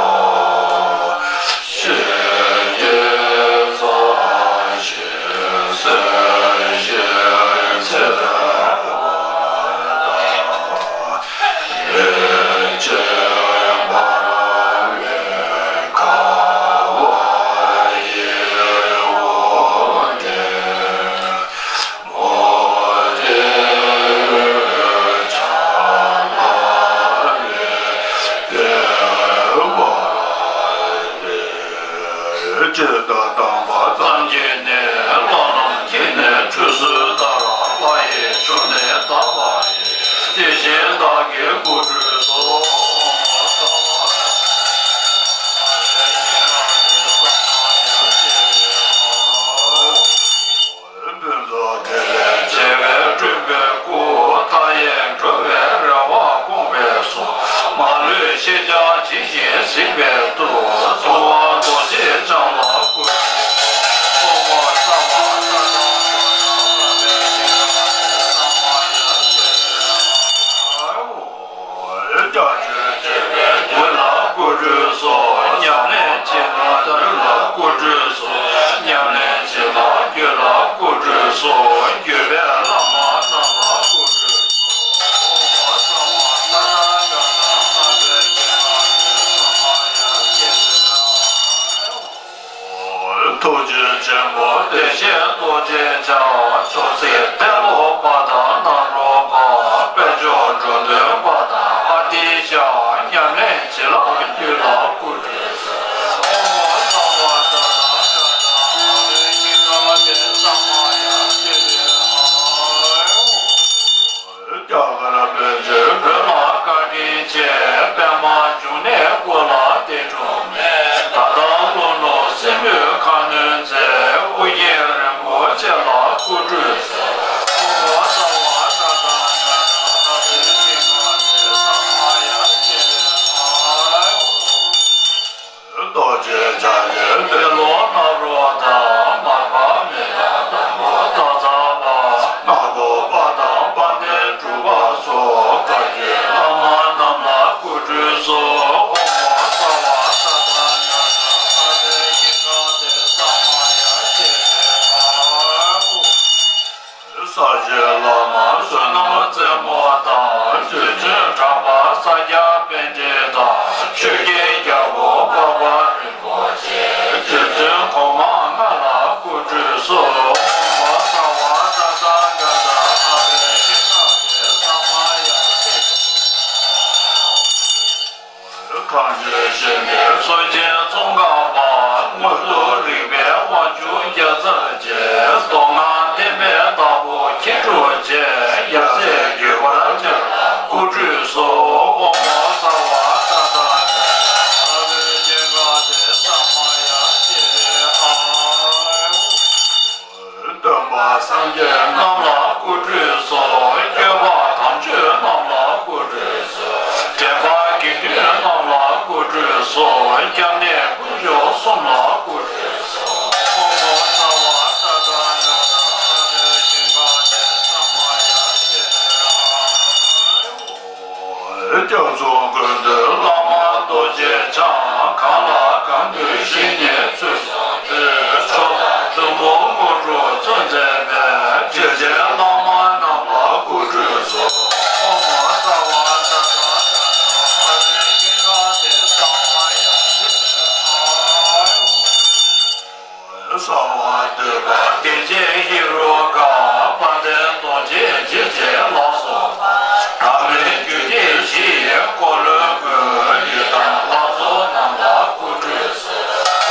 ཞལ་གྱི་ས་གཞི་གསལ་ཞིང་འཚེར་བ་དང་། ཞིང་བདག་གི་སྐུ་ཁྲུས་སོ། ཕུན་ཚོགས་བདེ་ལེགས་བྱེ་བས་བསྐྲུན་པའི་སྐུ། མཐའ་ཡས་འགྲོ་བའི་རེ་བ་སྐོང་བའི་གསུང་། མ་ལུས་ཤེས་བྱ་ཇི་བཞིན་གཟིགས་པའི་ཐུགས། མཐོང་བ་རྡོ་རྗེ་འཆང་ལ་སྐུ། ཨོཾ་སརྦ་ས་ཏྭ་ཏྭ་ཨ་ཏི་ཤི་ན་ཏེ་ས་མ་ཡ་ཏེ། ཨོཾ། བརྒྱ་བྱིན་ཆེ་བའི་རྒྱུད་ལ་སྐུ་ཁྲུས་སོ། ཉམས་ལེན་ཆེ་ན་རྒྱུད་ལ་སྐུ་ཁྲུས་སོ། ཉམས་ལེན་ཆེ་ན་རྒྱུད་ལ་སྐུ་ཁྲུས་སོ། བརྒྱུད་པའི་བླ་མ་རྣམས་ལ་སྐུ་ཁྲུས་སོ། ཨོཾ་སརྦ་ས་ཏྭ་ཏྭ་ཨ་ཏི་ཤི་ན་ཏེ་ས་མ་ཡ་ཏེ། ཐུགས་རྗེ་ཆེན་པོ་བདེ་གཤེགས་རྡོ་རྗེ་འཆང་། མཆོག་སྲེད་ཏེ་ལོ་པ་དང་ནཱ་རོ་པ། དཔལ་མཆོག་འགྲོ་དོན་པ་དང་ཨ་ཏི་ཤ། ཉམས་ལེན་བྱེད་ལ་རྒྱུད་ལ་སྐུ་ཁྲུས་སོ། ཨོཾ་སརྦ་ས་ཏྭ་ཏྭ་ཨ་ཏི་ཤི་ན་ཏེ་ས་མ་ཡ་ཏེ། ཨོཾ། རྒྱ་གར་པཎ་ཆེན་བོད་ལ་བཀའ་དྲིན་ཆེ། པདྨ་འབྱུང་གནས་སྐུ་ལ་དེ་འཁྲུངས་མེད། ད་ལྟ་ཀླུ་ནུ་སྲིན་པོའི་ཁ་གནོན་མཛད། ཨོ་རྒྱན་རིན་པོ་ཆེ་ལ་སྐུ་ཁྲུས་སོ། ཨོཾ་སརྦ་ས་ཏྭ་ཏྭ་ཨ་ཏི་ཤི་ན་ཏེ་ས་མ་ཡ་ཏེ། ཨོཾ། རྡོ་རྗེ་འཆང་ཆེན་ཏེ་ལོ་ནཱ་རོ་དང་། མར་པ་མི་ལ་དང་པོ་སྟག་ཚང་པ། སྔགས་པ་དང་དཔལ་ལྡན་འབྲུག་པ་སོགས། བཀའ་བརྒྱུད་བླ་མ་རྣམས་ལ་སྐུ་ཁྲུས་སོ། ཨོཾ་སརྦ་ས་ཏྭ་ཨ་ཏི་ཤི་ན་ཏེ་ས་མ་ཡ་ཏེ། ཨོཾ། ས་སྐྱའི་བླ་མ་བསོད་ནམས་རྩེ་མོ་དང་། རྗེ་བཙུན་གྲགས་པ་ས་སྐྱ་པཎ་ཆེན་དང་། ཆོས་ཀྱི་རྒྱལ་པོ་འཕགས་པ་རིན་པོ་ཆེ། རྗེ་བཙུན་གོང་མ་ལྔ་ལ་སྐུ་ཁྲུས་སོ། ཨོཾ་སརྦ་ས་ཏྭ་ཏྭ་ཨ་ཏི་ཤི་ན་ཏེ་ས་མ་ཡ་ཏེ། གངས་ཅན་ཞིང་གི་སྲོལ་འབྱེད་ཙོང་ཁ་པ། དངོས་གྲུབ་རིག་པའི་དབང་ཕྱུག་རྒྱལ་ཚབ་རྗེ། མདོ་སྔགས་བསྟན་པའི་བདག་པོ་མཁས་གྲུབ་རྗེ། ཡབ་སྲས་བརྒྱུད་པར་བཅར་ལ་སྐུ་ཁྲུས་སོ། ཨོཾ་སརྦ་ས་ཏྭ་ཏྭ་ཨ་ཏི་ཤི་ན་ཏེ་ས་མ་ཡ་ཏེ། ཨོཾ། སྟོན་པ་སངས་རྒྱས་རྣམས་ལ་སྐུ་ཁྲུས་སོ། སྐྱོབ་པ་དམ་ཆོས་རྣམས་ལ་སྐུ་ཁྲུས་སོ། འདྲེན་པ་དགེ་འདུན་རྣམས་ལ་སྐུ་ཁྲུས་སོ། སྐྱབས་གནས་དཀོན་མཆོག་གསུམ་ལ་སྐུ་ཁྲུས་སོ། ཨོཾ་སརྦ་ས་ཏྭ་ཨ་ཏི་ཤི་ན་ཏེ་ས་མ་ཡ་ཏེ། སྐྱབས་སུ་མགོན་དུ་བླ་མ་རྡོ་རྗེ་འཆང་། གང་ལ་གང་འདུལ་ཞི་བདེའི་ཚུལ་བཟུང་སྟེ། མཆོག་དང་ཐུན་མོང་དངོས་གྲུབ་སྩོལ་མཛད་པའི། དྲིན་ཅན་བླ་མ་རྣམས་ལ་སྐུ་ཁྲུས་སོ། ཨོཾ་སརྦ་ས་ཏྭ་ཨ་ཏི་ཤི་ན་ཏེ་ས་མ་ཡ་ཏེ། ཨོཾ། གསང་བ་འདུས་པ་བདེ་ཆེན་ཧེ་རུ་ཀ། དཔལ་ལྡན་རྡོ་རྗེ་འཇིགས་བྱེད་ལ་སོགས་པ། བདག་མེད་རྒྱུད་སྡེ་བཞི་ཡི་འཁོར་ལོའི་མགོན། ཡི་དམ་ལྷ་ཚོགས་རྣམས་ལ་སྐུ་ཁྲུས་སོ།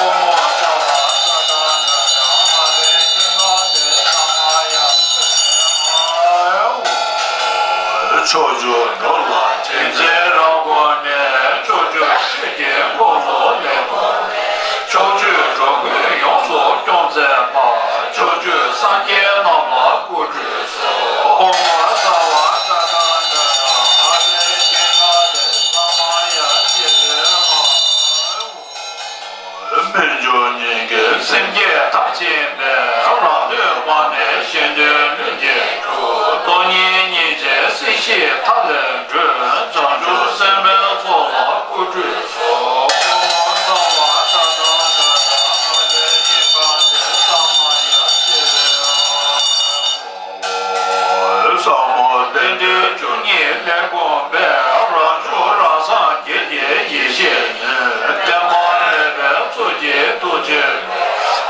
ཨོཾ་སརྦ་ས་ཏྭ་ཨ་ཏི་ཤི་ན་ཏེ་ས་མ་ཡ་ཏེ། ཨོཾ། ཕྱོགས་བཅུ་འགྲོ་ལ་དྲིན་ཅན་རབ་བསྐོར་ནས། ཕྱོགས་བཅུའི་ཆོས་ཀྱི་འཁོར་ལོ་ལས་བསྐོར་ནས། ཕྱོགས་བཅུའི་འགྲོ་ཀུན་ཡོངས་སུ་སྐྱོང་མཛད་པ། ཕྱོགས་བཅུའི་སངས་རྒྱས་རྣམས་ལ་སྐུ་ཁྲུས་སོ། ཨོཾ་སརྦ་ས་ཏྭ་ཨ་ཏི་ཤི་ན་ཏེ་ས་མ་ཡ་ཏེ། ཨོཾ། སྨན་ལྗོངས་སྙིང་གི་སེམས་བསྐྱེད་མཐར་ཕྱིན་པའི། རང་དོན་སྤངས་ནས་གཞན་དོན་ལྷུན་གྱིས་གྲུབ། སྟོང་ཉིད་སྙིང་རྗེའི་སྲིད་ཞིའི་མཐའ་ལས་གྲོལ། བྱང་ཆུབ་སེམས་དཔའི་ཚོགས་ལ་སྐུ་ཁྲུས་སོ། ཨོཾ་སརྦ་ས་ཏྭ་ཨ་ཏི་ཤི་ན་ཏེ་ས་མ་ཡ་ཏེ། ཟབ་མོ་རྟེན་འབྲེལ་བཅུ་གཉིས་ལས་བསྒོམས་པའི། རང་བྱུང་རང་སངས་རྒྱས་ཀྱི་ཡེ་ཤེས་ནི། བརྟན་པ་ལེགས་པའི་གཙོ་ཆེ་ཐུགས་རྗེ་ལས།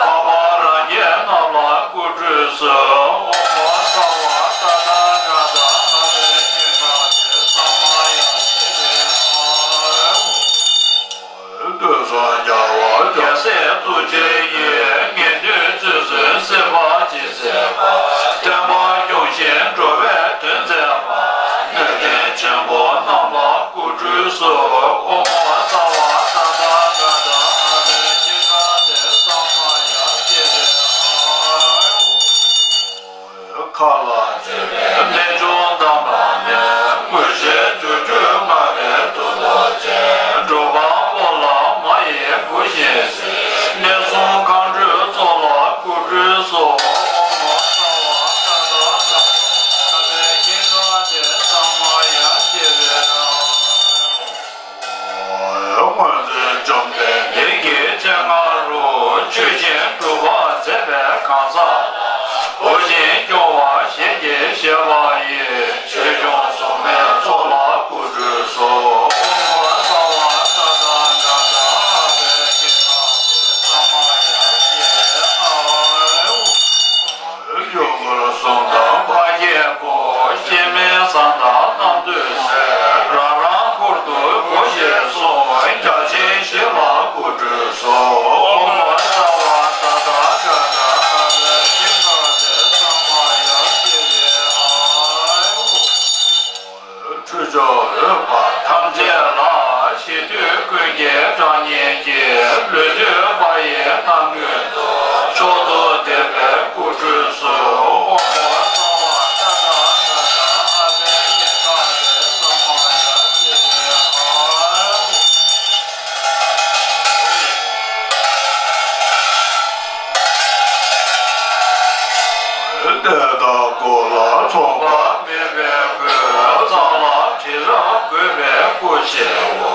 འཕགས་པ་རང་རྒྱལ་རྣམས་ལ་སྐུ་ཁྲུས་སོ། ཨོཾ་སརྦ་ས་ཏྭ་ཨ་ཏི་ཤི་ན་ཏེ་ས་མ་ཡ་ཏེ། ཐོས་བསམ་རྒྱ་བོད་རྒྱལ་སྲས་ཐུགས་རྗེ་ཡིས། ངེས་དོན་རྩོད་ཟོས་སྲིད་པ་ཇི་སྲིད་པ། བསྟན་པ་སྐྱོང་ཞིང་འགྲོ་བའི་དོན་མཛད་པ། སྣོད་ལྡན་ དུས་སུ་ཨོཾ་ཨོ་ས་བ་ཏ་ཏ་ག་ཏ་ཨ་བྷྱ་ཀེ་ནི་ཏེ་ས་མ་ཡ་ཏེ་རེ་ཨ། མཁའ་ལ་སྤྱོད་པའི་རྣལ་འབྱོར་དམ་པ་ནི། མངོན་ཤེས་སྒྱུ་འཕྲུལ་མངའ་བའི་གཙུག་ཏོར་ཅན། སྒྲུབ་པ་པོ་ལ་མ་ཡི་བུ་བཞིན་གཟིགས། གནས་གསུམ་མཁའ་འགྲོའི་ཚོགས་ལ་སྐུ་ཁྲུས་གསོལ། ཨོཾ་ཨོ་ས་བ་ཏ་ཏ་ག་ཏ་ཨ་བྷྱ་ཀེ་ནི་ཏེ་ས་མ་ཡ་ཏེ་རེ་ཨ། སྔོན་ཚེ་བཅོམ་ལྡན་འདས་ཀྱི་སྤྱན་སྔ་རུ། ཆོས་བཞིན་སྒྲུབ་པ་མཛད་པའི་གང་ཟག་ལ། འོ་བཞིན་སྐྱོང་བ་ཞལ་གྱིས་བཞེས་པ་ཡི། ཆོས་སྐྱོང་སྲུང་མའི་ཚོགས་ལ་སྐུ་ཁྲུས་གསོལ། ཨོཾ་ཨོ་ས་བ་ཏ་ཏ་ག་ཏ་ཨ་བྷྱ་ཀེ་ནི་ཏེ་ས་མ་ཡ་ཏེ་རེ་ཨ། གཡོག་འཁོར་གསུམ་དང་འཕགས་སྐྱེས་འཁོར། སྐྱེ་མེད་བཟང་དང་རྣམ་ཐོས་སྲས། རང་རང་འཁོར་དུ་སྒོ་བཞིར་སོང་། བརྒྱ་བྱིན་བཞི་ལ་སྐུ་ཁྲུས་གསོལ། ཨོཾ་ཨོ་ས་བ་ཏ་ཏ་ག་ཏ་ཨ་བྷྱ་ཀེ་ནི་ཏེ་ས་མ་ཡ་ཏེ་རེ་ཨ། ཁྲུས་ཆོག་འོས་པ་ཐམས་ཅད་ལ། ཞི་དུས་ཀུན་གྱི་གྲགས་སྙན་གྱིས། ལུས་བཏུད་པ་ཡི་རྣམ་ཀུན་ཏུ། མཆོག་ཏུ་དད་པས་སྐུ་ཁྲུས་གསོལ། ཨོཾ་ཨོ་ས་བ་ཏ་ཏ་ག་ཏ་ཨ་བྷྱ་ཀེ་ནི་ཏེ་ས་མ་ཡ་ཏེ་རེ་ཨ། དེ་དག་སྐོར་ལ་ཚོགས་པ་མེད་པའི་སྒོས། གཙང་ལ་དྲི་རབ་བཀོད་པའི་སྐུ་ཆེ་བོ།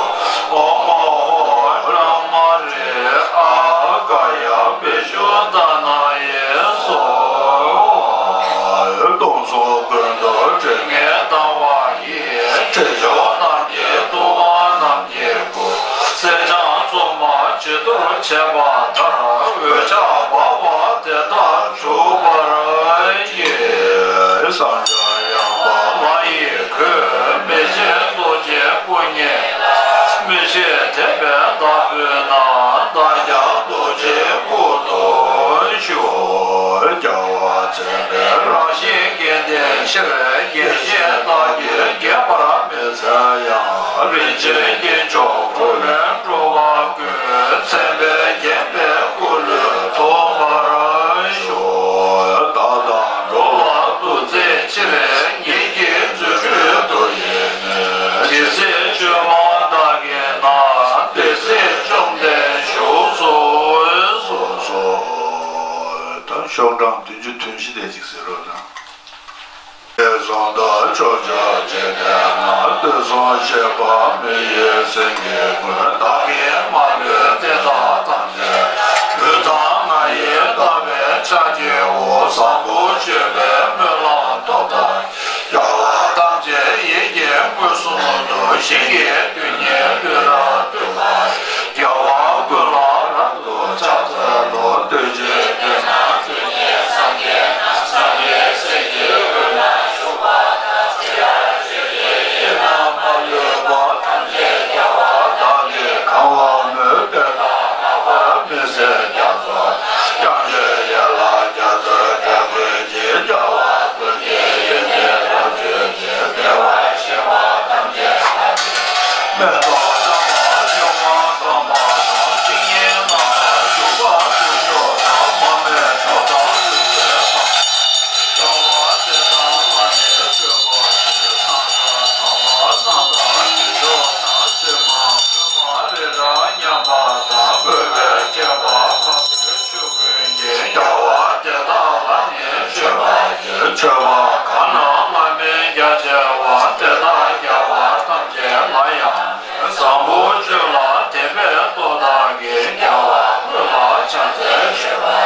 ཨོཾ་ཨོ་ཨོ་བྲ་མ་རེ་ཨ་ཀ་ཡ་བི་ཤུ་ཏ་ན་ཡེ་སྭཱ་ཧཱ། སྟོང་གསུམ་ཀུན་ཏུ་དྲི་ངད་ལྡང་བ་ཡི། དྲི་མཆོག་རྣམས་ཀྱིས་བཏུམ་པ་རྣམས་ཀྱི་སྐུ། སེར་སྦྱངས་བཙོ་མ་བྱི་དོར་བྱས་པ་ལྟར། འོད་ཆགས་འབར་བ་དེ་ལྟར་བྱུག་པར་བགྱི། བསངས་སྦྱངས་ཡང་དག་ལྷ་ཡི་གོས། མི་ཕྱེད་རྡོ་རྗེའི་སྐུ་བརྙེས་ལ། མི་ཕྱེད་དད་པས་བདག་འབུལ་ན། བདག་ཀྱང་རྡོ་རྗེའི་སྐུ་དུ་ཞུགས། རྒྱལ་བ་མཚན་དཔལ་རང་བཞིན་གྱི་དེ་ཕྱིར། དགྱེས་བཞིན་བདག་གིས་དགྱེས་པར་མི་འཚལ་ཡང་། རིན་ཆེན་སྐྱེས་མཆོག་འཁོར་ལོས་སྒྲོལ་བ་ཀུན། མཚན་དཔལ་བརྒྱན་པའི་སྐུ་ལུས་ཐོབ་པར་ཤོག། བདག་དང་འགྲོ་བ་ཐུགས་བརྩེའི་ཕྱིར། ཉིད་ཀྱི་རྫུ་འཕྲུལ་དུ་ཡིས་ནི། ཇི་སྲིད་མཆོད་པ་བདག་གིས་གནང་། དེ་སྲིད་བཅོམ་ལྡན་བཞུགས་སུ་གསོལ། ད་ཤོག་གྲངས་བདུན་ཅུ་དོན་བཞི་དེ་ཅིག་ཟེར་རོགས་དང་། དེ་གསུང་དང་ཕྱོགས་བཅུའི་འཇིག་རྟེན་ན། དུས་གསུམ་གཤེགས་པ་མི་ཡི་སེང་གེ་ཀུན། བདག་གིས་མ་ལུས་དེ་དག་ཐམས་ཅད། ལུས་དང་ངག་ཡིད་དག་པའི་ཕྱག་བགྱིའོ། བཟང་པོ་སྤྱོད་པའི་སྨོན་ལམ་ཐོབ་པ། རྒྱལ་བ་ཐམས་ཅད་ཡིད་ཀྱིས་མངོན་སུམ་དུ། ཞིང་གི་རྡུལ་སྙེད་ལུས་རབ་བཏུད་པ། རྒྱལ་བ་ཀུན་ལ་རབ་ཏུ་ཕྱག་འཚལ་ལོ། གདུལ་བྱའི་དོན་དང་ཆོས་ཀྱི་སངས་རྒྱས་རྣམས། སངས་རྒྱས་སྲས་ཀྱི་དབུས་ན་བཞུགས་པ་དང་། ཚེ་ཡང་ཆོས་ཀྱི་དབྱིངས་ལ་མ་ལུས་པ། ཐམས་ཅད་རྒྱལ་བ་དག་གིས་གང་བ་མོས། དེ་དག་ལྷག་པར་མི་ཟད་རྒྱ་མཚོ་དང་། དབྱངས་ཅན་ཡན་ལག་རྒྱ་མཚོའི་སྒྲ་ཀུན་གྱིས། རྒྱལ་བ་ཀུན་གྱི་ཡིད་བཞིན་དུ་གྱུར་ཅིག། བདེ་བར་གཤེགས་པ་ཐམས་ཅད་མཁའ་འགྲོ་མའི་ཚོགས། མེ་ཏོག་དང་བ་ལྗང་བ་དམ་པ་དང་། བཤེས་གཉེན་རྣམས་ལ་བཞུགས་པ་ཀུན་ཤོག་དང་། མ་རྨོས་ཆོས་དང་ལུས་རྩལ་ཐམས་ཅད། རྒྱལ་བ་དེ་དག་ལ་ནི་མཆོད་པར་བགྱི། སྣང་གྲགས་དང་བ་རྣམས་དང་། དུས་མཆོག་དང་ཕྱེ་མ་ཕུར་མ་རི་རབ་མཉམ་པ་དང་། བཀོད་པའི་ཁྱད་པར་འཕགས་པའི་ཆོས་ཀུན་གྱི། རྒྱལ་བ་དེ་དག་ལ་ནི་མཆོད་པར་བགྱི། མཆོད་པ་གང་རྣམས་བླ་མེད་རྒྱ་ཆེ་བ། དེ་དག་རྒྱལ་བ་ཐམས་ཅད་ལ་ཡང་། བཟང་པོ་སྤྱོད་ལ་དད་པའི་སྟོབས་དག་གིས། རྒྱལ་བ་ཀུན་ལ་ཕྱག་འཚལ་བྱེད་པ།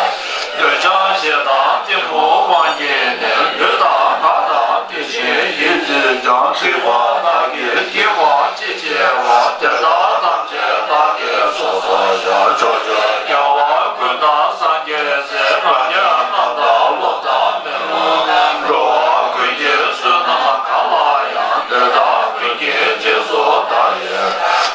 འདོད་ཆགས་ཞེ་སྡང་གཏི་མུག་དབང་གིས་ནི། ལུས་དང་ངག་དང་དེ་བཞིན་ཡིད་ཀྱིས་ཀྱང་། སྡིག་པ་དག་གིས་བགེགས་པ་ཅི་བྱེད་པ། དེ་དག་ཐམས་ཅད་བདག་གིས་ཚོགས་གསོག་བྱ། ཕྱོགས་བཅུའི་རྒྱལ་བ་ཀུན་དང་སངས་རྒྱས་སྲས། རང་རྒྱལ་རྣམས་དང་སློབ་དང་མི་སློབ་རྣམས། འགྲོ་བ་ཀུན་གྱི་བསོད་ནམས་གང་ལ་ཡང་། དེ་དག་ཀུན་གྱི་རྗེས་སུ་བདག་ཡི།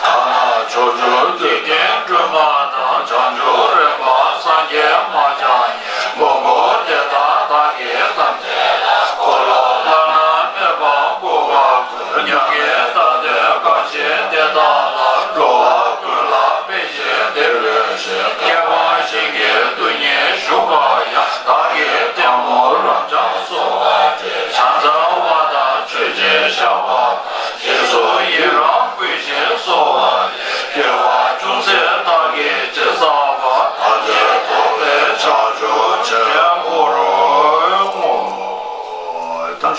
གང་ན་ཕྱོགས་བཅུའི་འཇིག་རྟེན་སྒྲོན་མ་དང་། བྱང་ཆུབ་རིམ་པ་སངས་རྒྱས་མ་ཆགས་ཉིད། མགོན་པོ་དེ་དག་བདག་གིས་ཐམས་ཅད་ལ། འཁོར་ལོ་བླ་ན་མེད་པ་བསྐོར་བ་ཀུན། མྱ་ངན་འདའ་སྟོན་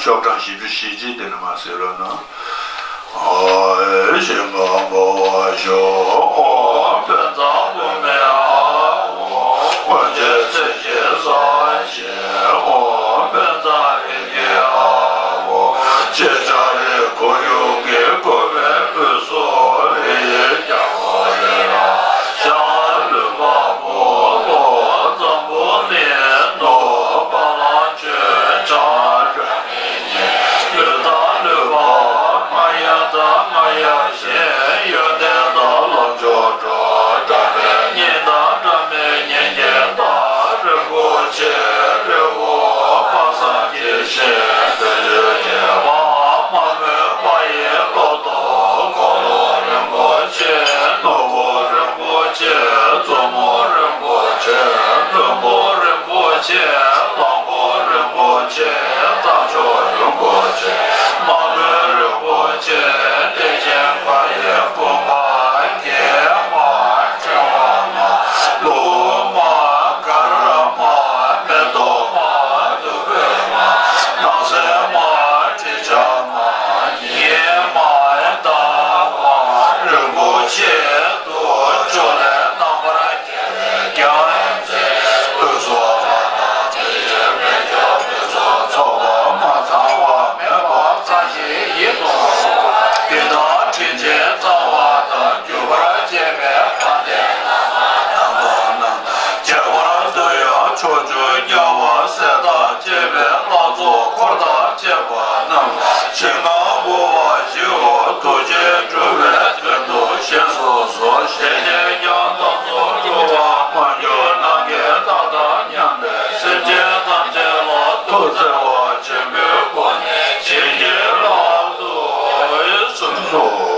ཤོག་གྲངས་བཞི་བཅུ་ཞེ་གཅིག་དེ་ནས་མར་གཟིགས་རོགས་གནང་། ཨོ་ཞིང་ཁམས་འབར་བ་ཤོག་ཨོ་དཔལ་བཟང་པོ་མེ་ཨ་ཨོ་ཀུན་མཁྱེན་སྲས་ཀྱི་ས་ཞིང་ཨོ་དཔལ་བཟང་རིགས་ཀྱི་ཨ་ཨོ་ཅེས་བྱ་རིགས་འཁོར་ཡུག་གི་བཀོད་པའི་དབུས་སུ་ལི་ཡི་རྒྱལ་པོ་རི་རབ་ཤར་ལུས་འཕགས་པོ་ལྷོ་འཛམ་བུ་གླིང་ནུབ་བ་ལང་སྤྱོད་བྱང་སྒྲོལ་མའི་གཉེན། ལུས་དང་ལུས་འཕགས་མངའ་ཡབ་དང་མངའ་ཡབ་གཞན། ཡོན་ཏན་དང་ལམ་མཆོག་འགྲོ་འདྲ་མེད་གཉེན་དང་འདྲ་མེད་གཉེན་གཉེན་དང་རིན་པོ་ཆེ་རི་བོ་དཔག་བསམ་གྱི་ཞིང་དུ་ཡོད་ཀྱི་བ་མ་མོའི་བ་ཡི་ལོ་ཏོག་འཁོར་ལོ་རིན་པོ་ཆེ་ནོར་བུ་རིན་པོ་ཆེ་བཙུན་མོ་རིན་པོ་ཆེ་ལྷུན་པོ་རིན་པོ་ཆེ་གླང་པོ་རིན་པོ་ཆེ་རྟ་མཆོག་རིན་པོ་ཆེ་མ་མོ་རིན་པོ་ཆེ་བདེ་ཆེན་མཁའ་ཡི་བུམ་པ་རྒྱལ་མ་ཕྲེང་བ་མ་ལྷུན་མ་གར་མ་མེ་ཏོག་མ་བདུག་སྤོས་མ་སྣང་གསལ་མ་དྲི་ཆབ་མ་ཉི་མ་ཟླ་བ་རིན་པོ་ཆེ་དུ་ཕྱོགས་ལས་རྣམ་པར་རྒྱལ་བའི་རྒྱལ་མཚན་དབུས་སུ་ཚོགས་པ་མ་ཚང་བ་མེད་པར་ཚངས་ཞིང་ཡིད་དུ་འོང་བ་དེ་དག་དྲིན་ཅན་གཙང་བ་དང་གུས་པར་བཅས་པའི་དཔལ་ལྡན་བླ་མ་རྣམས་དང་རྣམས་དང་ཁྱད་པར་དུ་ཡང་ཕྱོགས་བཅུའི་རྒྱལ་བ་སྲས་དང་བཅས་པའི་ལྷ་ཚོགས་འཁོར་དང་བཅས་པ་རྣམས་ཞིང་ཁམས་འབར་བ་བཞི་པོ་ཐུགས་རྗེས་སྒྲུབ་པའི་དོན་དུ་བཞེས་སུ་གསོལ། ཞལ་བཞེས་ཀྱང་དམ་ཚིག་སྒྲུབ་པ་མ་གྱུར་ནམ་མཁའི་མཐའ་དང་མཉམ་པའི་སེམས་ཅན་ཐམས་ཅད་ལ་ཐུགས་བརྩེ་བ་ཆེན་པོའི་སྒོ་ནས་བྱིན་གྱིས་བརླབ་ཏུ་གསོལ། ད་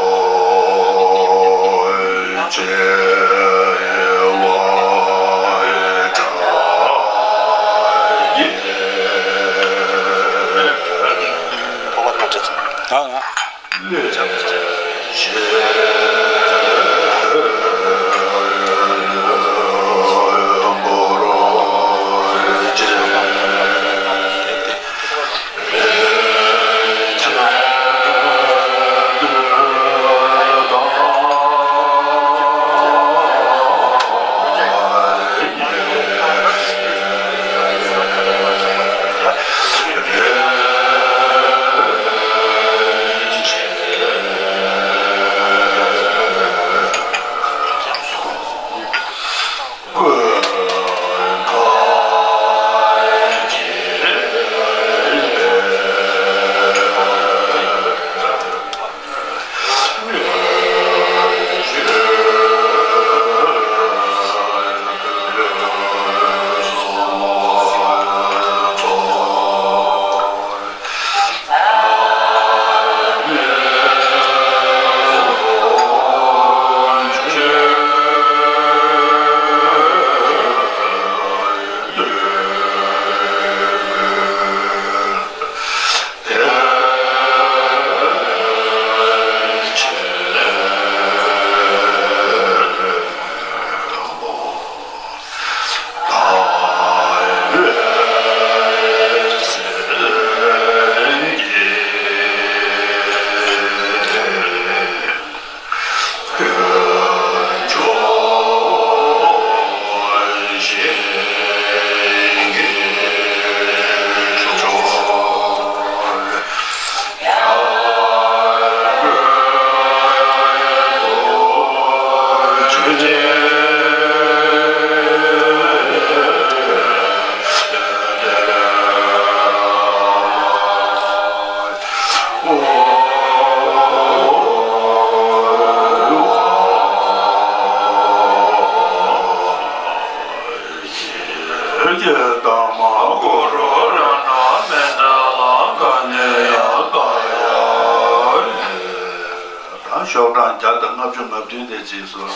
ཤོག་གྲངས་བརྒྱ་དང་ལྔ་བཅུ་ང་བདུན་དེ་རྗེས་སུ།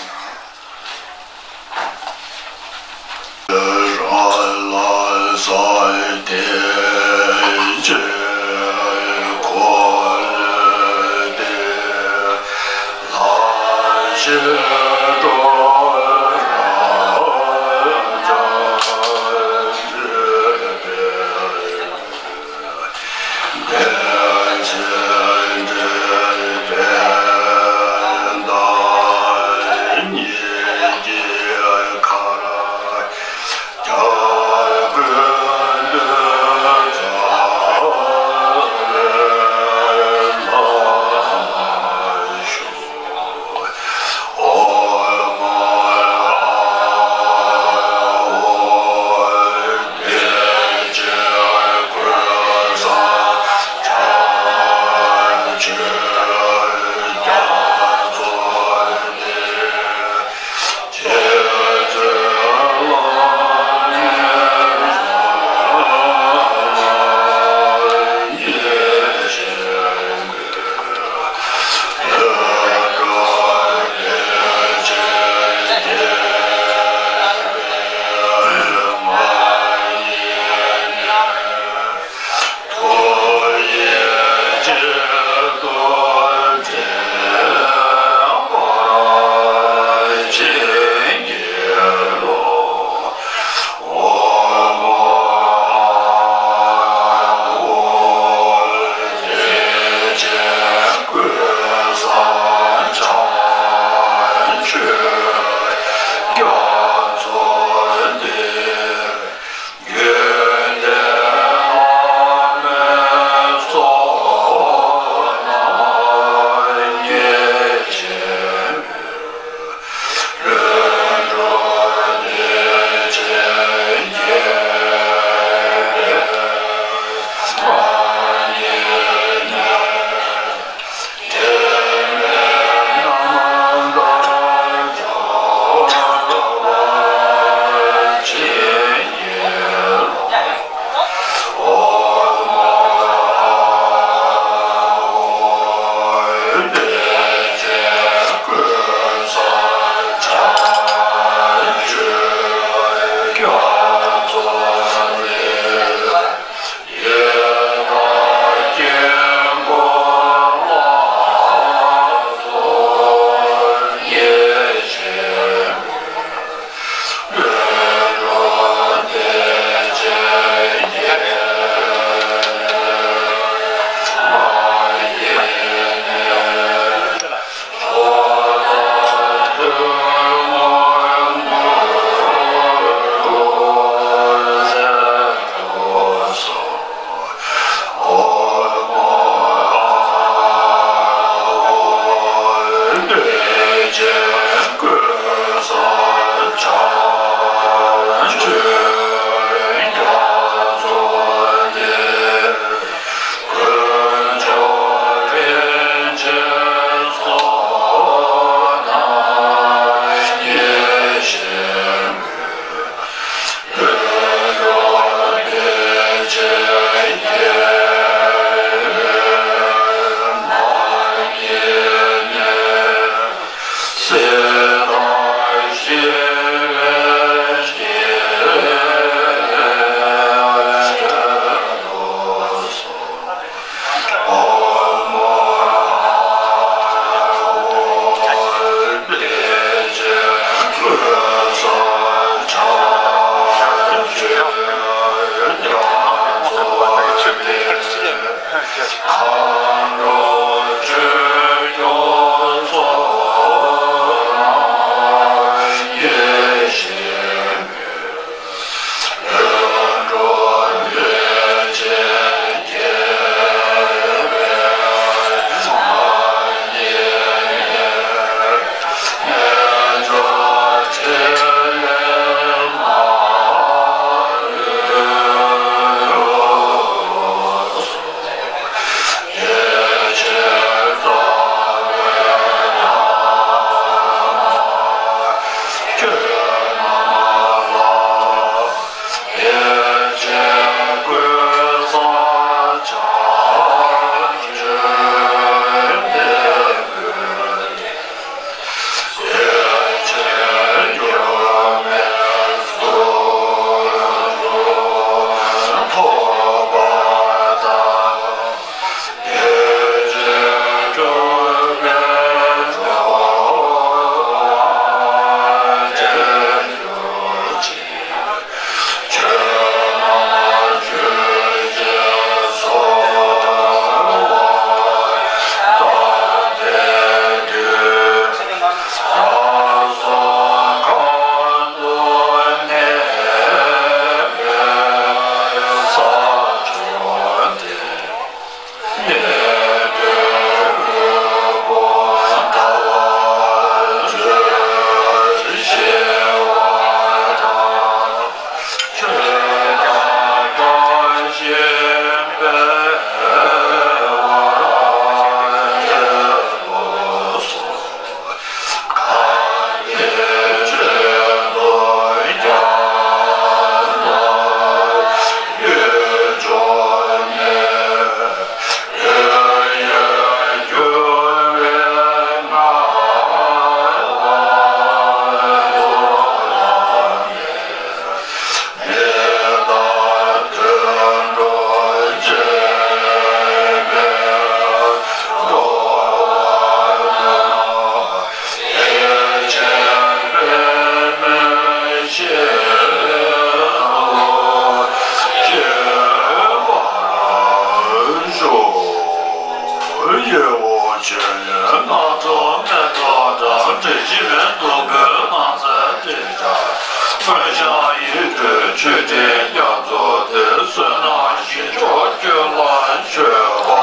སྣ་ཚོགས་མེ་ཏོག་དང་། དྲི་ཞིམ་བདུག་སྤོས་དམར་རྫས་སྤྲས་བྱ། མོན་ཞག་ཡིད་སྤྲོས་མཆོད་སྤྲིན་རྒྱ་མཚོ་དེ། བསོད་ནམས་ཞིང་མཆོག་ཁྱོད་ལ་མཆོད་པ།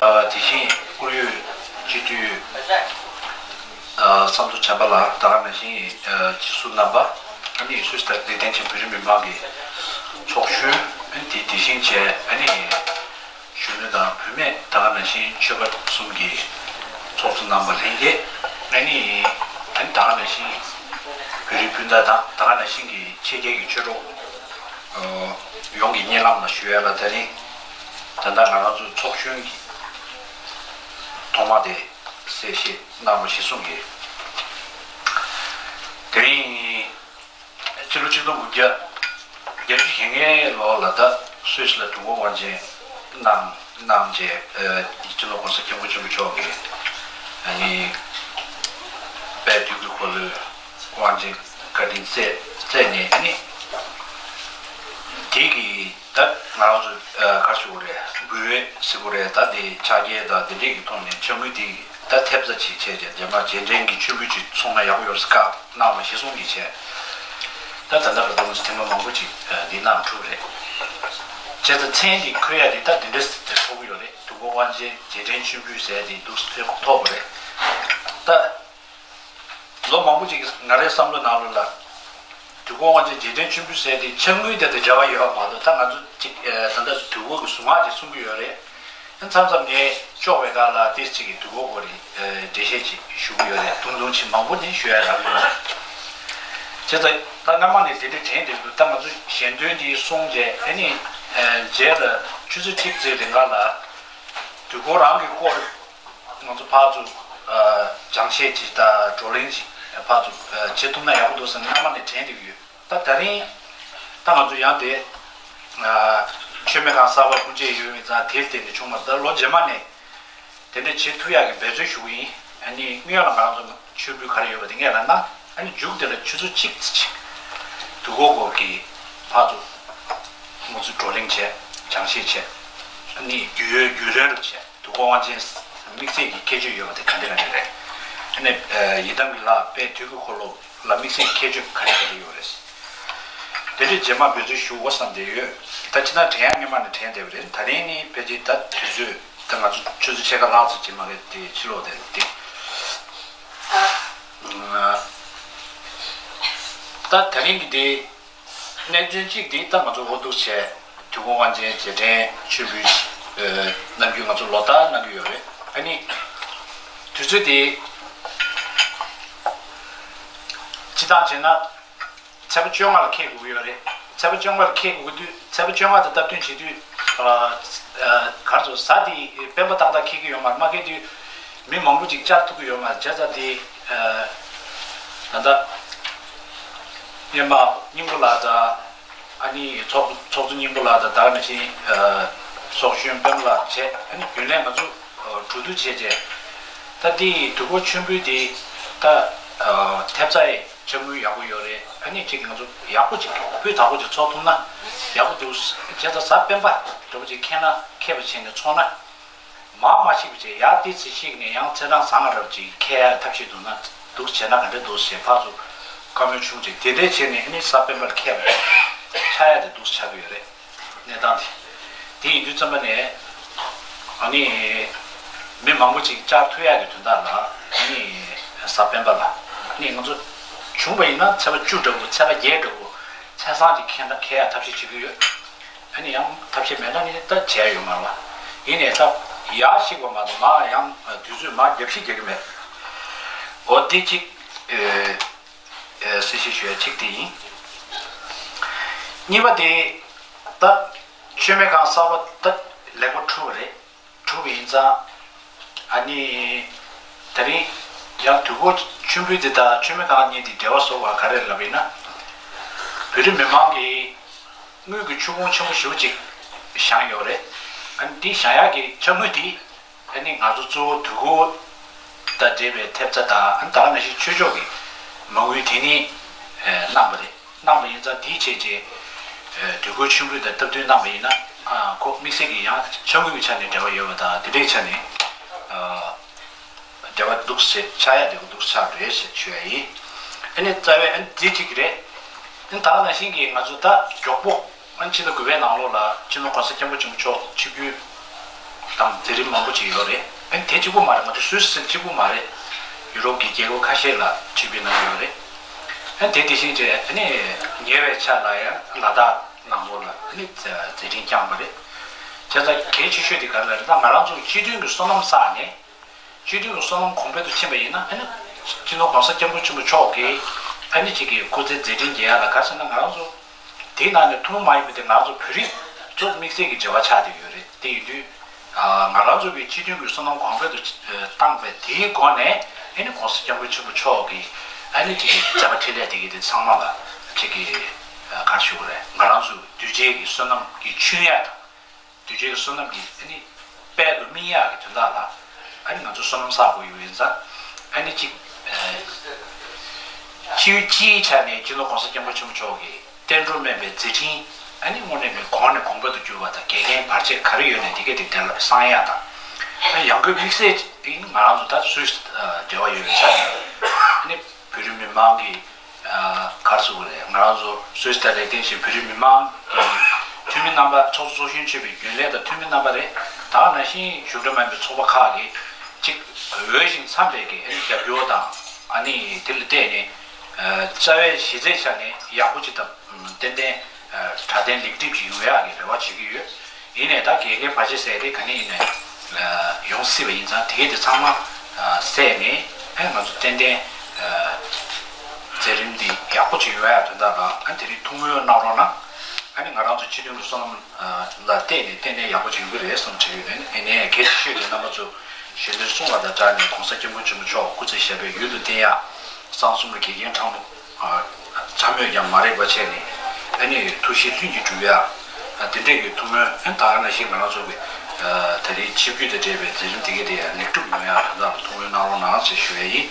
དེ་བཞིན་བཀུར་འོས་སྤྱི་འཐུས་བསམ་མདོ་བྱམས་པ་ལགས། ད་ག་ནང་བཞིན་སྤྱི་ཟུར་རྣམ་པ། ཨ་ནི་སུད་སི་དང་ལེགས་ལྡན་ཅན་བོད་རིགས་མི་མང་གི་ཚོགས་གཞོན། ཨ་ནི་དེ་དེ་བཞིན་བྱས། ཨ་ནི་གཞོན་ནུ་དང་བུད་མེད། ད་ག་ནང་བཞིན་ཆོལ་ཁ་གསུམ་གྱི་ཚོགས་གཙོ་རྣམ་པ་ལྷན་རྒྱས། ཨ་ནི་ཨ་ནི་ད་ག་ནང་བཞིན་བོད་རིགས་སྤུན་ཟླ་དང་། ད་ག་ནང་བཞིན་གྱི་ཕྱི་རྒྱལ་གྱི་ཆོས་གྲོགས་ཡོངས་ཀྱི་སྙན་ལམ་ལ་ཞུ་ཡ་ལ། དེ་རིང་ད་ལྟ་ང་རང་ཚོའི་ཚོགས་གཞོན་གྱི་ཐོག་མ་དེ་གསལ་བཤད་གནང་རོགས་ཞེས་གསུངས་ཀྱི། དེ་རིང་ཕྱི་ལོ་ཆིག་སྟོང་དགུ་བརྒྱ་བརྒྱད་ཅུ་གྱ་ལྔའི་ལོ་ལ་ད་སུད་སི་ལ་དུས་འཁོར་དབང་ཆེན་གནང་གནང་རྗེས། ཨ་སྤྱི་ནོར་༸གོང་ས་༸སྐྱབས་མགོན་ཆེན་པོ་མཆོག་གིས་ཨ་ནི་དཔལ་དུས་ཀྱི་འཁོར་ལོའི་དབང་ཆེན་བཀའ་དྲིན་སྩལ་སྩལ་ནས། ཨ་ནི་དེ་གི་ད་ང་རང་ཚོ་ཨ་ག་རེ་ཞུ་དགོས་རེད། འབུལ་བ་ཟེར་དགོས་རེད། ད་དེ་ཕྱག་འཁྱེར་དང་དེ་འདྲས་ཀྱི་ཐོག་ནས་ཕྱག་དངུལ་དེ་ད་ཐེབས་རྩ་ཅིག་བྱས་རྗེས། རྗེས་མ་རྗེས་དྲན་གྱི་མཆོད་འབུལ་ཅིག་ཚོགས་ན་ཡག་པོ་ཡོད་ཟེར་བཀའ་གནང་བ་གཞིར་བཟུང་གིས་བྱས། ད་ད་ལྟ་བར་དུ་ང་ཚོ་ཐེངས་མ་མང་པོ་ཅིག་ཨ་འདི་གནང་གྲུབ་རེད། བྱས་ཙང་མཚན་འདི་འཁོད་ཡ་དེ་ད་དེ་འདྲས་དེ་ཐོབ་ཀྱི་ཡོད་རེད། དུས་འཁོར་དབང་ཆེན་རྗེས་དྲན་མཆོད་འབུལ་ཟེར་དེ་འདུག་ཐོབ་ཐོབ་པ་རེད། ད་ལོ་མང་པོ་ཅིག་ང་རའི་བསམ་བློ་ནང་ལོགས་ལ། དུས་འཁོར་དབང་ཆེན་རྗེས་དྲན་མཆོད་འབུལ་ཟེར་དེ་ཕྱག་དངུལ་དེ་དང་འབྲེལ་བ་ཡོད་པ་མ་གཏོགས། ད་ང་ཚོ་ཅིག་ཨ་ད་ལྟ་དུས་འཁོར་གྱི་གཟུངས་སྔགས་ཅིག་གསུང་གི་ཡོད་རེད། མཚམས་མཚམས་ངས་ལྕོགས་པའི་སྒང་ལ་ཏོག་ཙམ་གྱི་དུས་འཁོར་སྐོར་རེ་འགྲེལ་བཤད་ཅིག་ཞུ་གི་ཡོད་རེད། ཐུང་ཐུང་ཅིག་མང་པོ་ནི་ཞུ་ཡ་རག་གི་མ་རེད། བྱས་ཙང་ད་སྔ་མ་ནས་དེ་འདྲ་དྲན་བསྡད་འདུག་ད་ང་ཚོ་ཞལ་འདོན་འདི་སོང་རྗེས། ཨ་ནི་ཨ་རྗེས་ལ་ཆུ་ཚོད་གཅིག་ཙམ་རིང་ག་ལ་དུས་འཁོར་རང་གི་སྐོར་ང་ཚོ་ཕར་ཚུར་ཨ་སྦྱང་བཤད་ཅིག་དང་བགྲོ་གླེང་ཅིག་ཕར་ཚུར་ཨ་བྱེད་ཐུབ་ན་ཡག་པོ་འདུག་བསམ་ནས་སྔ་མ་ནས་དྲན་བསྡད་ཀྱི་ཡོད། ད་དེ་རིང་ད་ང་ཚོ་ཡང་དེ་ཨ་མཆོད་མེ་ཁང་གསར་པ་སྐུ་མཇལ་ཡོད་པའི་ཙང་། དེ་ལ་བརྟེན་ནས་བྱུང་བ། ད་ལོ་རྗེས་མ་ནས་དེ་འདྲ་བྱེད་ཐུབ་ཡག་གི་འབད་རྩོལ་ཞུ་གི་ཡིན། ཨ་ནི་སྔོན་ལ་ང་རང་ཚོ་མཆོད་འབུལ་ག་རེ་ཡོད་པ་དེ་སྔོན་ལ་གནང་། ཨ་ནི་མཇུག་དེ་ལ་ཆུ་ཚོད་གཅིག་ཙམ་ཅིག་དུས་འཁོར་སྐོར་གྱི་ཕར་ཚུར་མུ་མཐུད་བགྲོ་གླེང་བྱས། སྦྱང་བཤད་བྱས། ཨ་ནི་རྒྱུས་ཡོད་རྒྱུས་ལོན་རེ་བྱས། དུས་འཁོར་དབང་ཆེན་དམིགས་བསལ་གྱི་ཁྱད་ཆོས་ཡོད་པ་དེ་ག་འདྲ་ག་འདྲ་རེད། ཨ་ནི་ཡི་དམ་གྱི་ལྷ་དཔལ་དུས་ཀྱི་འཁོར་ལོ་ལ་དམིགས་བསལ་གྱི་ཁྱད་ཆོས་ག་རེ་ག་རེ་ཡོད་རེད། དེ་འདྲའི་རྗེས་མ་འབད་རྩོལ་ཞུ་དགོས་བསམ་བསྡད་ཡོད། ད་ཅི་ན་དྲན་ཡག་སྔོན་མ་ནས་དྲན་བསྡད་པ་རེད། ད་རིང་ནི་ཕལ་ཆེར་ད་དུས་ཚོད་ད་ང་ཚོ་ཆུ་ཚོད་ཕྱེད་ཀ་ལྷག་ཙམ་ཅིག་མ་གཏོགས་དེ་ཕྱི་ལོགས་དེ་དེ། ད་དེ་རིང་གི་དེ་གནད་དོན་གཅིག་དེ་ད་ང་ཚོ་འོ་འདུག་བྱས། དུས་འཁོར་དབང་ཆེན་རྗེས་དྲན་མཆོད་འབུལ་གནང་རྒྱུ་ང་ཚོ་ལོ་ལྟར་གནང་གི་ཡོད་རེད། ཨ་ནི་དུས་ཚོད་དེ་སྤྱིར་བཏང་བྱས་ན་ཚེས་པ་བཅོ་ལྔ་ལ་འཁེལ་དགོས་ཀྱི་ཡོད་རེད། ཚེས་པ་བཅོ་ལྔ་ལ་འཁེལ་དགོས་ཀྱི་དུས། ཚེས་པ་བཅོ་ལྔ་དང་སྟབས་བསྟུན་བྱེད་དུས་ཨ་ཨ་ག་རེ་ཟེར། གཟའ་དེ་སྤེན་པ་ཏག་ཏག་འཁེལ་གྱི་ཡོད་མ་རེད། མ་འཁེལ་དུས་མི་མང་པོ་ཅིག་བཅར་ཐུབ་ཀྱི་ཡོད་མ་རེད། བྱས་ཙང་དེ་ཨ་ད་ལྟ་སྔོན་མ་སྙིང་པོ་ལགས་དང་། ཨ་ནི་ཚོགས་ཚོགས་གཙོ་སྙིང་པོ་ལགས་དང་། ད་ག་ནང་བཞིན་ཨ་ཚོགས་གཞོན་སྤེན་པ་ལགས་བྱས། ཨ་ནི་རྒྱུན་ལས་ང་ཚོ་ཨ་གྲོས་བསྡུར་བྱས་རྗེས། ད་འདི་དུས་འཁོར་མཆོད་འབུལ་འདི་ད་ཨ་ཐེབས་རྩ་ཡི་ཕྱག་དངུལ་ཡག་པོ་ཡོད་རེད། ཨ་ནི་ཅིག་ང་ཚོ་ཡག་པོ་ཅིག་སྤུས་དག་པོ་ཅིག་ཚོགས་ཐུབ་ན་ཡག་པོ་འདུག་བྱས་ཙང་གཟའ་སྤེན་པ་འདྲ་པོ་ཅིག་འཁེལ་ན། འཁེལ་བ་བྱས་ནས་ཚོགས་ན། མར་མ་ཤེས་པ་བྱས། ཡར་ཏོག་ཙམ་ཤེས་ནས་ཡང་ཚེས་གྲངས་བཟང་རབ་ཅིག་འཁེལ་ཡག་ཐབས་ཤེས་འདུག་ན། འདུག་བྱས་ན་ག་འདྲ་འདུག་ཞེས་ཕར་ཚུར་བཀའ་མོལ་བྱུང་རྗེས། དེ་འདྲས་བྱས་ནས་ཨ་ནི་གཟའ་སྤེན་པར་འཁེལ་བ་ཆགས་ཡག་དེ་འདུག་ཆགས་ཀྱི་ཡོད་རེད། གནས་སྟངས་དེ་དེ་ཡིན་དུས་ཙམ་པ་ནས་ཨ་ནི་མི་མང་པོ་ཅིག་བཅར་ཐུབ་ཡག་གི་དོན་དག་ལ། ཨ་ནི་གཟའ་སྤེན་པ་ལ་ཨ་ནི་ང་ཚོ་བྱུང་བ་ཡིན་ན་ཚེས་པ་བཅུ་འདྲ་པོ། ཚེས་པ་བརྒྱད་འདྲ་པོ། ཚེས་བཟང་ཅིག་འཁེལ་ན་འཁེལ་ཡག་ཐབས་ཤེས་བྱེད་ཀྱི་ཡོད། ཨ་ནི་ཡང་ཐབས་ཤེས་མེད་ན་ནི་ད་བྱས་ཡོད་མ་རེད་པ། ཡིན་ནའི་ད་ཡར་ཞིག་པ་མ་གཏོགས་མར་ཡང་དུས་ཚོད་མར་རྒྱབ་བཤིག་རྒྱག་གི་མེད། འོ་དེ་གཅིག་ཨེ་ཨེ་གསལ་བཤད་ཞུ་ཡ་གཅིག་དེ་ཡིན། གཉིས་པ་དེ་ད་མཆོད་མེ་ཁང་གསར་པ་ད་ལེགས་པོ་གྲུབ་པ་རེད། གྲུབ་པ་ཡིན་ཙང་། ཨ་ནི་དེ་རིང་ཡང་དུས་འཁོར་མཆོད་འབུལ་འདི་དང་མཆོད་མེ་ཁང་གཉིས་འདི་འབྲེལ་བ་བཟོ་བ་ག་རེ་ལབ་ཡིན་ན། བོད་རིགས་མི་མང་གིས་དངུལ་གྱི་ཆུ་བོང་ཆེན་པོ་ཞེ་པོ་ཅིག་བཞེངས་ཡོད་རེད། ཨ་ནི་འདི་བཞེངས་ཡག་གི་ཕྱག་དངུལ་འདི་ཨ་ནི་ང་ཚོ་གཙོ་བོ་དུས་འཁོར་ དང་འབྲེལ་བའི་ཐེབས་རྩ་དང་ད་ག་ནང་བཞིན་ཆོས་ཕྱོགས་ཀྱི་མ་དངུལ་དེ་ནི་གནང་པ་རེད། གནང་པ་ཡིན་ཙང་དེའི་ཆེད་ཀྱི་དུས་འཁོར་མཆོད་འབུལ་དང་སྟབས་བསྟུན་གནང་པ་ཡིན་ན། ཁོ་དམིགས་བསལ་གྱི་ཡང་ཆ་དངུལ་གྱི་ཆ་ནས་འབྲེལ་བ་ཡོད་པ་དང་དེ་འདྲའི་ཆ་ནས་འབྲེལ་བ་འདུག་ཟེར་ཆགས་ཡ་དེ་ག་འདུག་ཆགས་རེད་ཞེས་ཞུ་ཡ་ཡིན། ཨ་ནི་རྩ་བའི་ཨ་ནི་དེ་གཅིག་རེད། ཨ་ནི་ད་ག་ནང་བཞིན་གྱི་ང་ཚོ་ད་མགྱོགས་པོ། ཨ་ནི་ཕྱི་ཟླ་དགུ་པའི་ནང་ལོགས་ལ་སྤྱི་ནོར་༸གོང་ས་༸སྐྱབས་མགོན་ཆེན་པོ་མཆོག་ཆིབས་བསྒྱུར་དང་མཛད་རིམ་མང་པོ་ཅིག་ཡོད་རེད། ཨ་ནི་དེ་གཅིག་པུ་མ་རེད། ང་ཚོ་སུད་སི་གཅིག་པུ་མ་རེད། ཡུ་རོབ་ཀྱི་རྒྱལ་ཁབ་ཁ་ཤས་ལ་ཆིབས་བསྒྱུར་གནང་གི་ཡོད་རེད། ཨ་ནི་དེ་དེ་བཞིན་བྱས་ཨ་ནི་ཉེ་བའི་ཆར་ལ་ཡང་ལ་དྭགས་ནང་ལོགས་ལ་ཨ་ནི་མཛད་འཕྲིན་བསྐྱངས་པ་རེད། བྱས་ཙང་གལ་ཆེ་ཤོས་དེ་ག་རེ་རེད་ལབ་ན་ང་རང་ཚོ་སྤྱི་མཐུན་གྱི་བསོད་ནམས་བསགས་ནས། སྤྱི་མཐུན་གྱི་བསོད་ནམས་གོང་འཕེལ་དུ་ཕྱིན་པ་ཡིན་ན་ཨ་ནི་སྤྱི་ནོར་༸གོང་ས་༸སྐྱབས་མགོན་ཆེན་པོ་མཆོག་གིས་ཨ་ནི་གཅིག་གི་སྐུ་ཚེ་མཛད་འཕྲིན་རྒྱས་ཡ་ལ་ག་རེ་ཟེར་ན་ང་རང་ཚོ་དེའི་ནང་ནས་ཐུན་མོང་མ་ཡིན་པ་དེ་ང་རང་ཚོ་བོད་རིགས་ཚོ་དམིགས་བསལ་གྱི་འབྲེལ་བ་ཆགས་བསྡད་ཡོད་རེད། དེ་ཡིན་དུས་ང་རང་ཚོ་གིས་སྤྱི་མཐུན་གྱི་བསོད་ནམས་གོང་འཕེལ་དུ་བཏང་བའི་དེའི་སྒོ་ནས་ཨ་ནི་༸གོང་ས་༸སྐྱབས་མགོན་ཆེན་པོ་མཆོག་གིས་ཨ་ནི་གཅིག་གི་མཛད་པ་འཕྲིན་ལས་དེ་གི་དེ་ཚང་མ་ལ་གཅིག་གི་ག་རེ་ཞུ་དགོས་རེད། ང་རང་ཚོ་གདུལ་བྱའི་གི་བསོད་ནམས་ཀྱི་མཆོད་ཡ་དང་། གདུལ་བྱའི་བསོད་ནམས་ཀྱི་ཨ་ནི་དཔལ་དུ་སྨིན་ཡག་གི་དོན་དག་ལ་ཨ་ནི་ང་ཚོ་བསོད་ནམས་བསགས་དགོས་ཡོད་ཡིན་ཙང་ཨ་ནི་གཅིག་སྤྱི་སྤྱིའི་ཆ་ནས་སྤྱི་ནོར་༸གོང་ས་༸སྐྱབས་མགོན་ཆེན་པོ་མཆོག་གིས་བསྟན་འགྲོར་སྨིན་པའི་མཛད་འཕྲིན་ཨ་ནི་དངོས་གནས་ནས་གོང་ནས་གོང་འཕེལ་དུ་གྱུར་པ་དང་དགེ་རྒན་བར་ཆད་ག་རེ་ཡོད་ནས་དེ་གས་དེ་དེ་ལ་སངས་ཡག་དང་། ཨ་ནི་ཡང་སྒོས་དམིགས་བསལ་ཡིན་ང་རང་ཚོ་ད་སུད་སི་འབྲེལ་བ་ཡོད་པའི་ཆ་ནས་ཨ་ནི་བོད་རིགས་མི་མང་གི་ག་རེ་ཟེར་དགོས་རེད། ང་རང་ཚོ་སུད་སི་ལ་ལེགས་ལྡན་ཞིང་བོད་རིགས་མི་མང་གི་འཐུས་མི་རྣམ་པ་ཚོགས་གཙོ་ཚོགས་གཞོན་གཙོས་པའི་རྒྱུན་ལས་དང་འཐུས་མི་རྣམ་པ་རེད། ད་ག་ནང་བཞིན་གཞུང་འབྲེལ་མ་ཡིན་པའི་ཚོགས་པ་ཁག་གིས་གཅིག་འོས་ཤིང་འཚམས་པའི་གི་ཨ་ནི་རྒྱབ་སྐྱོར་དང་ཨ་ནི་དེ་ལ་བརྟེན་ནས་རྩ་བའི་གཞི་རྩའི་ཆ་ནས་ཡག་པོ་ཅིག་དང་ཏན་ཏན་སྒྲ་ལྡན་ལེགས་གྲུབ་ཅིག་ཡོང་ཡག་གི་རེ་བ་བྱེད་ཀྱི་ཡོད། ཡིན་ནའི་ད་དགེ་རྒན་བར་ཆད་ཟེར་དེ་ག་ནས་ཡིན་ནའི་ཡོང་སྲིད་པ་ཡིན་ཙང་དེ་གས་དེ་ཚང་མ་བསལ་ནས་ཨ་ང་ཚོ་ཏན་ཏན་མཛད་རིམ་འདི་ཡག་པོ་ཅིག་ཡོང་ཡག་དོན་དག་ལ་ཨ་དེ་རིང་ཐུགས་སྨོན་གནང་རོགས་གནང་། ཨ་ནི་ང་རང་ཚོ་སྤྱི་མཐུན་གྱི་བསོད་ནམས་ལ་བརྟེན་ནས་ཏན་ཏན་ཡག་པོ་ཅིག་ཡོང་གི་རེད་བསམ་བྱས་ཡོད། ཨ་ནི་གལ་ཆེ་ཤོས་དེ་རྣམ་པ་ཚོ་ཞལ་འདོན་གསུང་བ་དང་སྦྲགས་ནས་༸གོང་ས་༸སྐྱབས་མགོན་ཆེན་པོ་མཆོག་སྐུ་ཚེ་ཞབས་པད་ཡུན་དུ་བརྟན་ཡག་གསང་གསུམ་གྱི་དགེ་རྒན་ཕྲ་མོ། ཚ་མོས་ཀྱང་མ་རེག་པ་བྱས་ནས་ཨ་ནི་ཐུགས་བཞེད་ལྷུན་གྱིས་གྲུབ་ཡ། དེ་འདྲས་ཀྱི་ཐུགས་སྨོན་ཨ་ད་ག་ནང་བཞིན་ང་རང་ཚོ་གི་ད་རེས་ཆིབས་བསྒྱུར་དང་འབྲེལ་བའི་མཛད་རིམ་དེ་གའི་དེ་ཡང་ལེགས་གྲུབ་ཡོང་ཡ་དོན་དག་ལ་ཐུགས་སྨོན་གནང་རོགས་གནང་ཞེས་ཞུ་ཡ་ཡིན།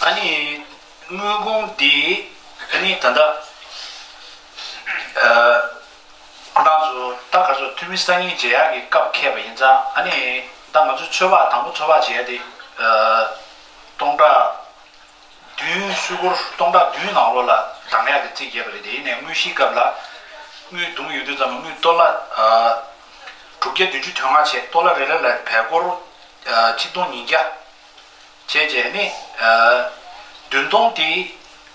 ཨ་ནི་དངུལ་གུང་འདི་ཨ་ནི་ད་ལྟ་ཁོ་རང་ཚོ་ད་ག་ཚོད་འཐུས་མི་སང་ཉིན་མཇལ་ཡག་གི་སྐབས་འཁེལ་བ་ཡིན་ཙང་ཨ་ནི་ད་ང་ཚོ་ཚོད་དཔག་དང་པོ་ཚོད་དཔག་བྱས་ཏེ་སྟོང་ཕྲག་བདུན་སུ་སྐོར་སྟོང་ཕྲག་བདུན་ནང་ལོགས་ལ་འདང་ཡག་གི་རྩིས་བརྒྱབ་པ་རེད། དེ་ཡིན་ནའི་དངོས་གཞིའི་སྐབས་ལ་དངུལ་བརྡུངས་ཡོང་དུས་ཙམ་ལ་དངུལ་ཏོ་ལ་དྲུག་བརྒྱ་བདུན་ཅུ་དོན་ལྔ་བྱས། ཏོ་ལ་རེ་རེ་ལ་བལ་སྐོར་ཆིག་སྟོང་ཉིས་བརྒྱ་བྱས་རྗེས་ནི་བདུན་སྟོང་དེ་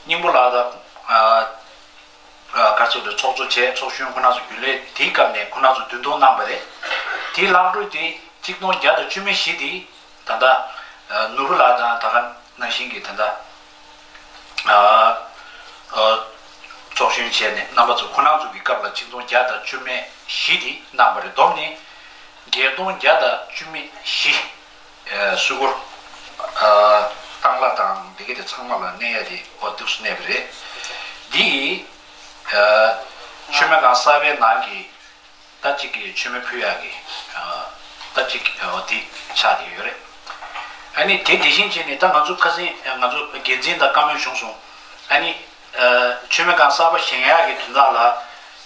སྙིང་པོ་ལགས་དང་། ག་ཚོད་དུ་ཚོགས་གཙོ་བྱས་ཚོགས་གཞོན་ཁོ་ན་ཚོ་རྒྱུན་ལས་དེའི་སྐབས་ནས་ཁོ་ན་ཚོ་བདུན་སྟོང་གནང་པ་རེད། དེའི་ལྷག་འཕྲོས་དེ་གཅིག་སྟོང་བརྒྱ་དང་བཅུ་མེད་བཞི་དེ་ད་ལྟ་ནོར་བུ་ལགས་དང་ད་ག་ནང་བཞིན་གྱི་ད་ལྟ་ཚོགས་གཞོན་བྱས་ནས་རྣམ་པ་ཚོ་ཁོ་ན་ཚོ་གི་སྐབས་ལ་གཅིག་སྟོང་བརྒྱ་དང་བཅུ་མེད་བཞི་དེ་གནང་པ་རེད། བསྡོམས་ནས་བརྒྱད་སྟོང་བརྒྱ་དང་བཅུ་མེད་བཞི། སུ་སྐོར་བཏང་གླ་དང་འདི་ག་དེ་ཚང་མ་ལ་གནས་ཡ་དེ་འོ་འདུག་སེ་གནས་པ་རེད། འདི་ཡིས་མཆོད་མེ་ཁང་གསར་པའི་ནང་གི་ད་གཅིག་གི་མཆོད་མེ་ཕུལ་ཡག་གི་ད་གཅིག་འོ་དེ་ཆགས་བསྡད་ཡོད་རེད། ཨ་ནི་དེ་དེ་བཞིན་བྱས་ནས་ད་ང་ཚོ་ཁ་སང་ང་ཚོ་འགན་འཛིན་དང་བཀའ་མོལ་བྱུང་སོང་། ཨ་ནི། མཆོད་མེ་ཁང་གསར་པ་བཞེངས་ཡག་གི་དོན་དག་ལ་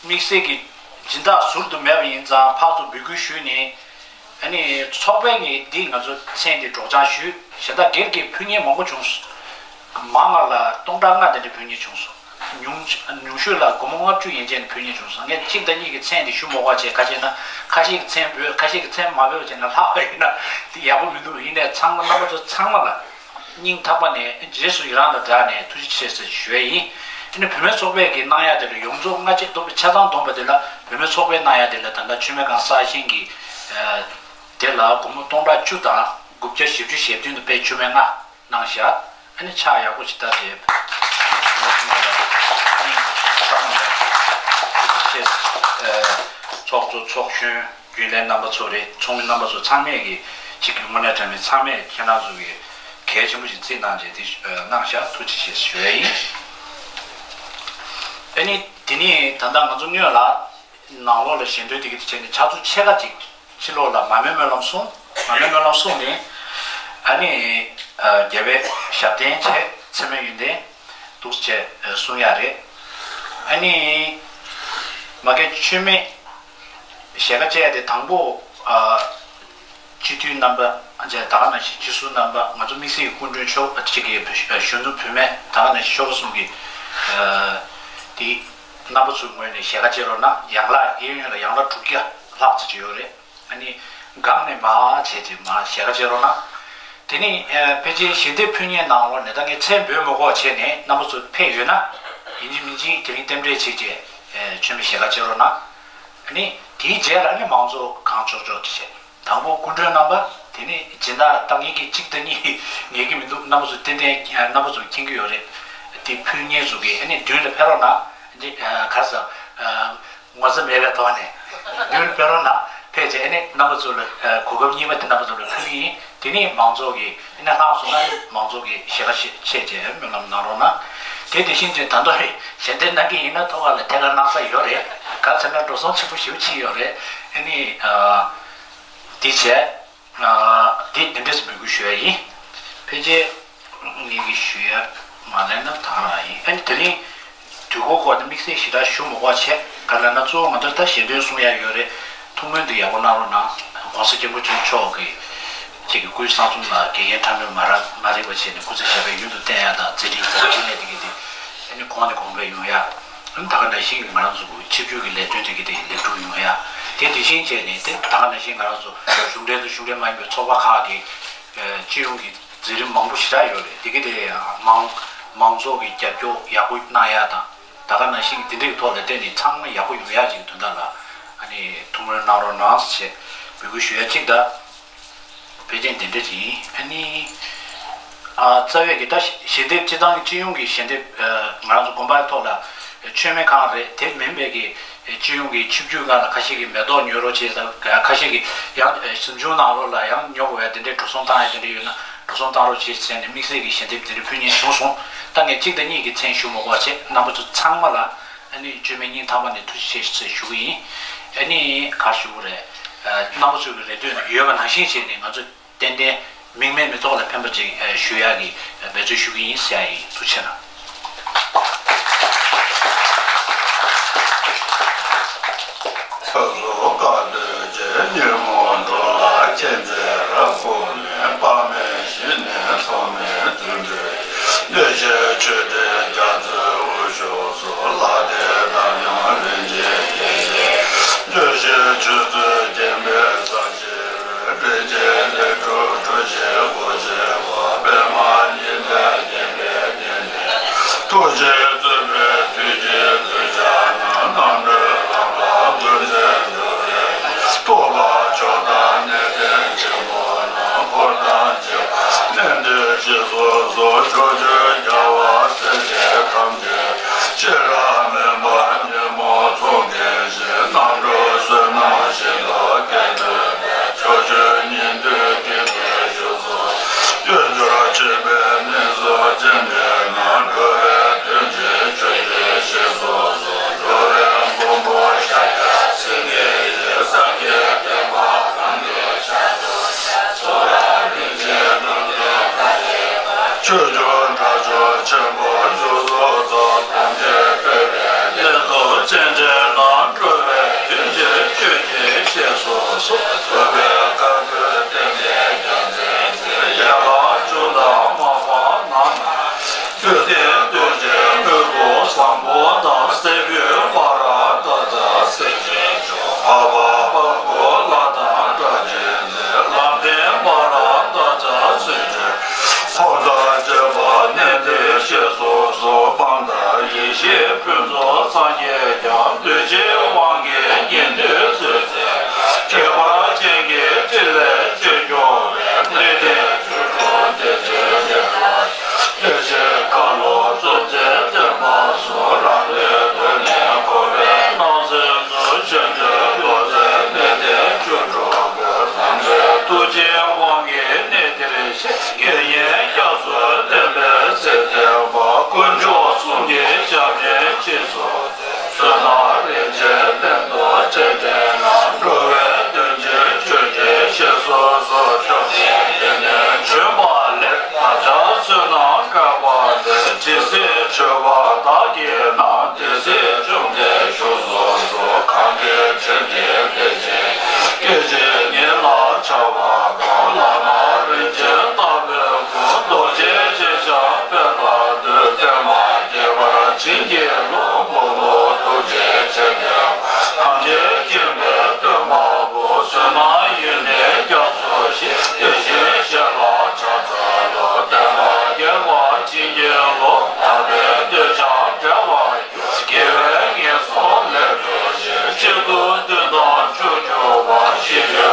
དམིགས་བསལ་གྱི་སྦྱིན་བདག་ཟུར་དུ་མེད་པ་ཡིན་ཙང་ཕར་ཚུར་འབོད་སྐུལ་ཞུས་ནས་ཨ་ནི་ཚོགས་པའི་གི་འདི་ང་ཚོ་མཚན་འདི་སྒྲོག་སྦྱང་ཞུས། གཞན་དག་སྒེར་གྱི་ཕུལ་མཁན་མང་པོ་བྱུང་སོང་། མང་བ་ལ་སྟོང་ཕྲག་ལྔ་དེ་འདྲ་ཕུལ་མཁན་བྱུང་སོང་། ཉུང་ཉུང་ཤོས་ལ་སྒོར་མོ་ལྔ་བཅུ་ཡན་ཆད་ནས་ཕུལ་མཁན་བྱུང་སོང་། ངས་གཅིག་དང་གཉིས་ཀྱི་མཚན་འདི་ཞུ་མ་དགོས་པ་བྱས། ཁ་ཤས་ན་ཁ་ཤས་ཀྱི་མཚན་འབོད། ཁ་ཤས་ཀྱི་མཚན་མ་འབོད་པ་བྱས་ན་ལྷག་པ་ཡིན་ན་འདི་ཡག་པོ་མི་འདུག་ཡིན་ནའི་ཚང་མ་རྣམ་པ་ཚོ་ཚང་མ་ལ། སྙིང་ཐག་པ་ནས་རྗེས་སུ་ཡི་རང་དང་སྦྲགས་ནས་ཐུགས་རྗེ་ཆེ་ཟེར་ཞུ་ཡ་ཡིན། དེ་ནས་བུད་མེད་ཚོགས་པས་ཀྱི་གནང་ཡ་དེ་ལ་ཡོངས་རྫོགས་སྔ་རྗེས་བསྡོམས་པའི་ཆ་ཚང་བསྡོམས་པ་དེ་ལ་བུད་མེད་ཚོགས་པས་གནང་ཡ་དེ་ལ་ད་ལྟ་མཆོད་མེ་ཁང་གསར་བཞེངས་ཀྱི་དེ་ལ་སྒོར་མོ་སྟོང་ཕྲག་བཅུ་དང་དགུ་བརྒྱ་བཞི་བཅུ་ཞེ་བདུན་དང་པའི་མཆོད་མེ་ལྔ་གནང་བཞག་ཨ་ནི་ཕྱག་ཡག་པོ་ཞིག་བཏབ་བྱས་བུད་མེད་ཚོགས་པ་ལ་སྙིང་ཐག་པ་ནས་ཐུགས་རྗེ་ཆེ། ཚོགས་གཙོ་ཚོགས་གཞོན། རྒྱུན་ལས་རྣམ་པ་ཚོ་རེད། ཚོགས་མི་རྣམ་པ་ཚོ་ཚང་མས་ཀྱི་གཅིག་གི་དངོས་གནས་དྲང་གནས་ཚང་མས་ཁྱེད་རང་ཚོ་གི་གལ་ཆེན་པོ་ཞིག་བརྩིས་གནང་བྱས་དེ་གནང་བཞག་ཐུགས་རྗེ་ཆེ་ཞུ་ཡ་ཡིན། ཨ་ནི་དེ་ནས་ད་ལྟ་ང་ཚོ་སྔོན་ལ་ནང་ལོགས་ལ་ཞལ་འདོན་དེ་གི་དེ་བྱས་ནས་ཕྱག་ཚོད་ཕྱེད་ཀ་ཅིག་ཕྱི་ལོགས་ལ་མར་མེ་སྨོན་ལམ་གསུངས། མར་མེ་སྨོན་ལམ་གསུངས་ནས་ ཨ་ནི་རྒྱལ་བའི་ཞབས་བརྟན་བྱས། ཚད་མའི་ཡོན་ཏན་འདུག་ཅེས་གསུང་ཡ་རེད། ཨ་ནི་མ་གི་མཆོད་མེ་ཞལ་ཁ་བཅད་དེ་དང་པོ། སྤྱི་འཐུས་རྣམ་པ། ད་ག་ནང་བཞིན་སྤྱི་ཟུར་རྣམ་པ། ང་ཚོ་དམིགས་བསལ་གྱི་སྐུ་མགྲོན་མཆོག་གཅིག་གི་གཞོན་ནུ་བུད་མེད། ད་ག་ནང་བཞིན་ཤོག་གསུམ་གྱི་དེ་རྣམ་པ་ཚོའི་ངོས་ནས་ཞལ་ཁ་བཅད་རོགས་གནང་། ཡན་ལག་གཡས་གཡོན་ལ་ཡན་ལག་དྲུག་བརྒྱ་ལྷག་ཙམ་ཅིག་ཡོད་རེད། ཨ་ནི་སྒང་ནས་མར་བྱས་ཏེ་མར་ཞལ་ཁ་བཅད་རོགས་གནང་། དེ་ནས་ཕལ་ཆེར་ཞལ་འདེབས་ཕུལ་མཁན་ནང་ལོགས་ནས་ད་ངས་མཚན་འབོད་མི་དགོས་བྱས་ནས་རྣམ་པ་ཚོ་ཕེབས་ཡོད་ན། ཡིན་གཅིག་མིན་གཅིག་དེ་རིང་རྟེན་འབྲེལ་བྱས་རྗེས་མཆོད་མེ་ཞལ་ཁ་བཅད་རོགས་གནང་། ཨ་ནི་དེའི་རྗེས་ལ་ནི་མང་ཚོགས་གང་ལྕོགས་ལྕོགས་དེ་བྱས། དང་པོ་སྐུ་མགྲོན་རྣམ་པ། དེ་ནས་སྦྱིན་བདག་ད་ངེད་ཀྱིས་གཅིག་དང་གཉིས་ངེས་ཀྱི་མི་འདུག་རྣམ་པ་ཚོ་ཏན་ཏན་རྣམ་པ་ཚོ་མཁྱེན་གྱི་ཡོད་རེད། དེ་ཕུལ་མཁན་ཚོ་གིས་ཨ་ནི་མདུན་ལ་ཕེབས་རོགས་གནང་། འདི་ག་ཟེར། ངོ་ཚ་མེད་པའི་ཐོག་ནས་མདུན་ལ་ཕེབས་རོགས་གནང་། ཕེབས་རྗེས་ཨ་ནི་རྣམ་པ་ཚོ་ལ་གོ་སྐབས་གཉིས་པ་དེ་རྣམ་པ་ཚོ་ལ་ཕུལ་གྱི་ཡིན། དེ་ནས་མང་ཚོགས་ཀྱིས་ཨ་ནི་ལྷག་སོང་ན་མང་ཚོགས་ཀྱིས་ཞལ་ཁ་བཅད་བྱས་སྨོན་ལམ་གནང་རོགས་གནང་། དེ་དེ་བཞིན་དུ་ད་དུང་ཞལ་འདེབས་གནང་གི་ཡིན་ན་ཐོག་ཁ་ལ་ཐད་ཀར་གནང་ས་ཡོད་རེད། ག་ཚོད་ན་འགྲོ་སོང་ཆེན་པོ་ཞེ་པོ་ཅིག་ཡོད་རེད། ཨ་ནི་དེ་བྱས། འདི་འདི་འདྲས་འབོད་སྐུལ་ཞུ་ཡ་ཡིན། ཕལ་ཆེར་ངེད་ཀྱིས་ཞུ་ཡ་མ་ལེན་ན་ད་རང་ཡིན། ཨ་ནི་དེ་རིང་དུས་འཁོར་སྐོར་དེ་དམིགས་བསལ་ཞེ་དྲག་ཞུ་མི་དགོས་བྱས། ག་ལབ་ན་གཙོ་བོ་ང་ཚོ་ད་ཞལ་འདོན་གསུང་ཡ་ཡོད་རེད། ཐུགས་སྨོན་དེ་ཡག་པོ་གནང་རོགས་གནང་། ༸གོང་ས་༸སྐྱབས་མགོན་ཆེན་པོ་མཆོག་གི་ཅིག་གི་སྐུའི་གསང་གསུམ་ལ་འགལ་རྐྱེན་ཕྲ་མོས་མ་ར་མ་རིག་པ་བྱས་ནས་སྐུ་ཚེ་ཞབས་པད་ཡུན་དུ་བརྟན་ཡ་དང་། མཛད་འཕྲིན་མཛད་འཕྲིན་ལས་དེ་གི་དེ་ཨ་ནི་གོང་ནས་གོང་འཕེལ་ཡོང་ཡ། ཨ་ནི་ད་ག་ནང་བཞིན་གྱི་ང་རང་ཚོ་གི་ཆིབས་བསྒྱུར་གྱི་ལས་དོན་དེ་གི་དེ་ལེགས་གྲུབ་ཡོང་ཡ། དེ་དེ་བཞིན་བྱས་ནས་དེ་ད་ག་ནང་བཞིན་ང་རང་ཚོ་གཞུང་འབྲེལ་དང་གཞུང་འབྲེལ་མ་ཡིན་པའི་ཚོགས་པ་ཁག་གི་སྤྱི་ཡོངས་ཀྱི་མཛད་རིམ་མང་པོ་ཞེ་དྲག་ཡོད་རེད། དེ་གི་དེ་མང་མང་ཚོགས་ཀྱི་རྒྱབ་སྐྱོར་ཡག་པོ་གནང་ཡ་དང་། ད་ག་ནང་བཞིན་འདི་འདྲའི་ཐོག་ལ་བརྟེན་ནས་ཚང་མ་ཡག་པོ་ཡོང་ཡག་ཅིག་དོན་དག་ལ་ཨ་ནི་ཐུགས་སྨོན་གནང་རོགས་གནང་ཞེས་འབོད་སྐུལ་ཞུ་ཡ་གཅིག་དང་། ཕལ་ཆེར་འདི་འདྲ་ཡིན། ཨ་ནི་ཨ་རྩ་བའི་གི་ད་ཞལ་འདེབས། སྤྱི་བཏང་གི་སྤྱི་ཡོངས་ཀྱི་ཞལ་འདེབས། ང་རང་ཚོ་དགོན་པའི་ཐོག་ལ་མཆོད་མེ་ཁང་རེད། དེ་མིན་པའི་གི་སྤྱི་ཡོངས་ཀྱི་ཆིབས་བསྒྱུར་སྒང་ལ་ཁ་ཤས་ཀྱིས་མེ་ཏོག་ཉོ་རོགས་བྱེད་དང་། ཁ་ཤས་ཀྱིས་ཡང་གཟིམ་ཆུང་ནང་ལོགས་ལ་ཡང་ཉོ་དགོས་ཡ་དེ་འདྲའི་འགྲོ་སོང་བཏང་ཡ་དེ་འདྲ་ཡོད་ན་འགྲོ་སོང་བཏང་རོགས་བྱེད་ཟེར་ནས་དམིགས་བསལ་གྱི་ཞལ་འདེབས་དེ་འདྲ་ཕུལ་མཁན་བྱུང་སོང་། ད་ངས་གཅིག་དང་གཉིས་ཀྱི་མཚན་ཞུ་མ་དགོས་པ་བྱས། རྣམ་པ་ཚོ་ཚང་མ་ལ་ཨ་ནི་མཆོད་མེ་སྙིང་ཐག་པ་ནས་ཐུགས་རྗེ་ཆེ་ཞུ་གི་ཡིན། ཨ་ནི་ག་རེ་ཞུ་དགོས་རེད། རྣམ་པ་ཚོའི་རེ་འདོད་ཡོད་པ་ནང་བཞིན་བྱས་ནས་ང་ཚོ་ཏན་ཏན་མིང་མེད་མི་ཐོག་ལ་ཕན་པ་ཅིག་ཞུ་ཡག་གི་འབད་རྩོལ་ཞུ་གི་ཡིན་ཟེར་ཡ་ཡིན། ཐུགས་རྗེ་ཆེ་གནང་། ཚོགས་གཙོ་བཀའ་བསྡུ་རྗེ་ཉོན་མོངས་འགྲོ་ལ་མཁྱེན་བརྩེ་རབ་བསྐུལ་ནས། དཔག་མེད་ཞི་གནས་ཐོགས་མེད་བརྩོན་འགྲུས། གནོད་བྱེད་ཆོས་སྒྲའི་རྒྱ་མཚོའི་དབུ་ཕྱོགས་སུ། ལྷ་སྡེ་དང་མཉམ་རིན་ཆེན་གྱི་གནས། བརྗོད་བྱའི་ཆོས་ཚུལ་བསྟན་པའི་ས་གཞི། རིན་ཆེན་ལས་གྲུབ་གྲུ་བཞི་སྒོ་ཕྱེ་བ། པདྨ་ཉི་ཟླས་བརྒྱན་པའི་གནས་འདིར། ཐུགས་རྗེས་གཙོས་པའི་དུས་ཀྱི་གདུལ་བྱ་རྣམས། རྣམ་གྲོལ་ལམ་ལ་ངོས་འཛིན་འགྲོ་བའི། ཐུབ་པ་མཆོག་དང་གནས་བརྟན་ཆེན་པོ་རྣམས། འཁོར་དང་བཅས་པ་གནས་འདིར་གཤེགས་སུ་གསོལ། ཕྱོགས་བཅུའི་རྒྱལ་བ་སྲས་བཅས་ཐམས་ཅད། སྤྱན་རས་མེ་འབར་ཉོན་མོངས་ཚོགས་ཀུན་ཞི། རྣམ་གྲོལ་བསོད་ནམས་ཤིན་ཏུ་རྒྱས་ཏེ། ཕྱོགས་བཅུའི་ཉན་ཐོས་ཀུན་གྱི་རྗེས་སུ། དཀོན་མཆོག་མཆོད་པའི་གནས་སུ་སྤྱན་འདྲེན་ན། འགྲོ་བའི་དོན་བྱེད་ཆོས་ཀྱི་རྗེས་སུ་འགྲོ་བའི་མགོན་པོ་ཤཱཀྱ་སེང་གེ་ཡི། སངས་རྒྱས་བསྟན་པ་གང་གི་ཞབས་སུ་ཕྱག་འཚལ་ལོ། རིན་ཆེན་རྣམ་དག་ཆོས་སྐྱོང་དགྲ་བཅོམ་ཆེན་པོ་བཞུགས་སུ་གསོལ། ཐམས་ཅད་ཐུབ་པའི་གནས་སུ་སྤྱན་འདྲེན་ན། འགྲོ་བའི་དོན་བྱེད་ཆོས་ཀྱི་རྗེས་སུ་འཚོ། ཐུབ་པའི་བཀའ་བསྒོས་བསྟན་པའི་རྒྱལ་མཚན་འཛིན། ཡན་ལག་བཅུ་དང་མ་པ་ན་ན། བདུད་སྡེ་གདོས་བཅས་དངོས་པོ་བཟང་པོ་དང་། སྲས་བུ་མ་ར་ཏ་དང་སྲས་བཅས་མཆོག་འཕགས་པ་དཔའ་བོ་ལྷ་དང་སྒྲ་གཅན་འཛིན། ལམ་བདེན་མ་ར་ཏ་དང་སྲས་བཅས་འཁོར་དང་བཅས་པ་གནས་འདིར་གཤེགས་སུ་གསོལ། སྤངས་དང་ཡེ་ཤེས་ཕུན་ཚོགས་སངས་རྒྱས་ཀྱང་། གདུལ་བྱའི་དབང་གིས་ཉན་ཐོས་ཚུལ་བསྟན། ཁྱད་པར་ཅན་གྱི་ཕྲིན་ལས་ཆོས་སྐྱོང་བའི། གནས་བརྟན་བཅུ་དྲུག་བདེ་ཆེན་ལས་སྒྲོལ། བདེ་གཤེགས་མཁའ་ལོ་སྲོང་བཙན་བསྟན་པ་སྲུང་། རང་ལས་གདོད་ནས་འཁོར་བའི་སྣང་སྲིད་སོལ། ཆོས་འདུལ་ལོ་ཙཱའི་གནས་བརྟན་བཅུ་དྲུག་སྒོ། ཐམས་ཅད་ཐུགས་རྗེའི་དབང་གིས་གནས་འདིར་གཤེགས། དགེ་བསྙེན་སྐྱབས་སུ་བསྟེན་པའི་ཚེ་བརྟན་པ། དཀོན་མཆོག་གསུམ་གྱི་ཞབས་རིམ་རྗེས་སུ་ བརྗོད་པ་བདག་གིས་ན། དེ་སྲིད་བཅོམ་ལྡན་བཞུགས་སུ་གསོལ། གང་གི་དྲིན་གྱིས་དེ་ཕྱིར་སྐད་ཅིག་ཉིད་ལ་འཆར་བ་དང་། བླ་མ་རིན་ཆེན་ལྟ་བུའི་སྐུ། རྡོ་རྗེ་ཅན་ཞབས་པད་ལ་འདུད། བརྟན་མ་རྒྱས་པར་བྱིན་གྱིས་རློབས། འགོང་པོ་ཐུགས་རྗེ་ཅན་དེ། ཐམས་ཅད་མཁྱེན་པའི་སྟོན་པ་པོ། བསོད་ནམས་ཡུན་གནས་རྒྱ་མཚོ་བཞིན། དེ་བཞིན་གཤེགས་ལ་ཕྱག་འཚལ་ལོ། བརྟན་མ་རྒྱས་པར་བྱིན་གྱིས་རློབས། དག་པའི་འདོད་ཆགས་བྲལ་བར་གྱུར། དགེ་བའི་ངན་སོང་ལས་གྲོལ་ཕྱིར། གཅིག་ཏུ་བདུན་དང་བཅུ་འཇུག་པ། ཞི་ཁྲོའི་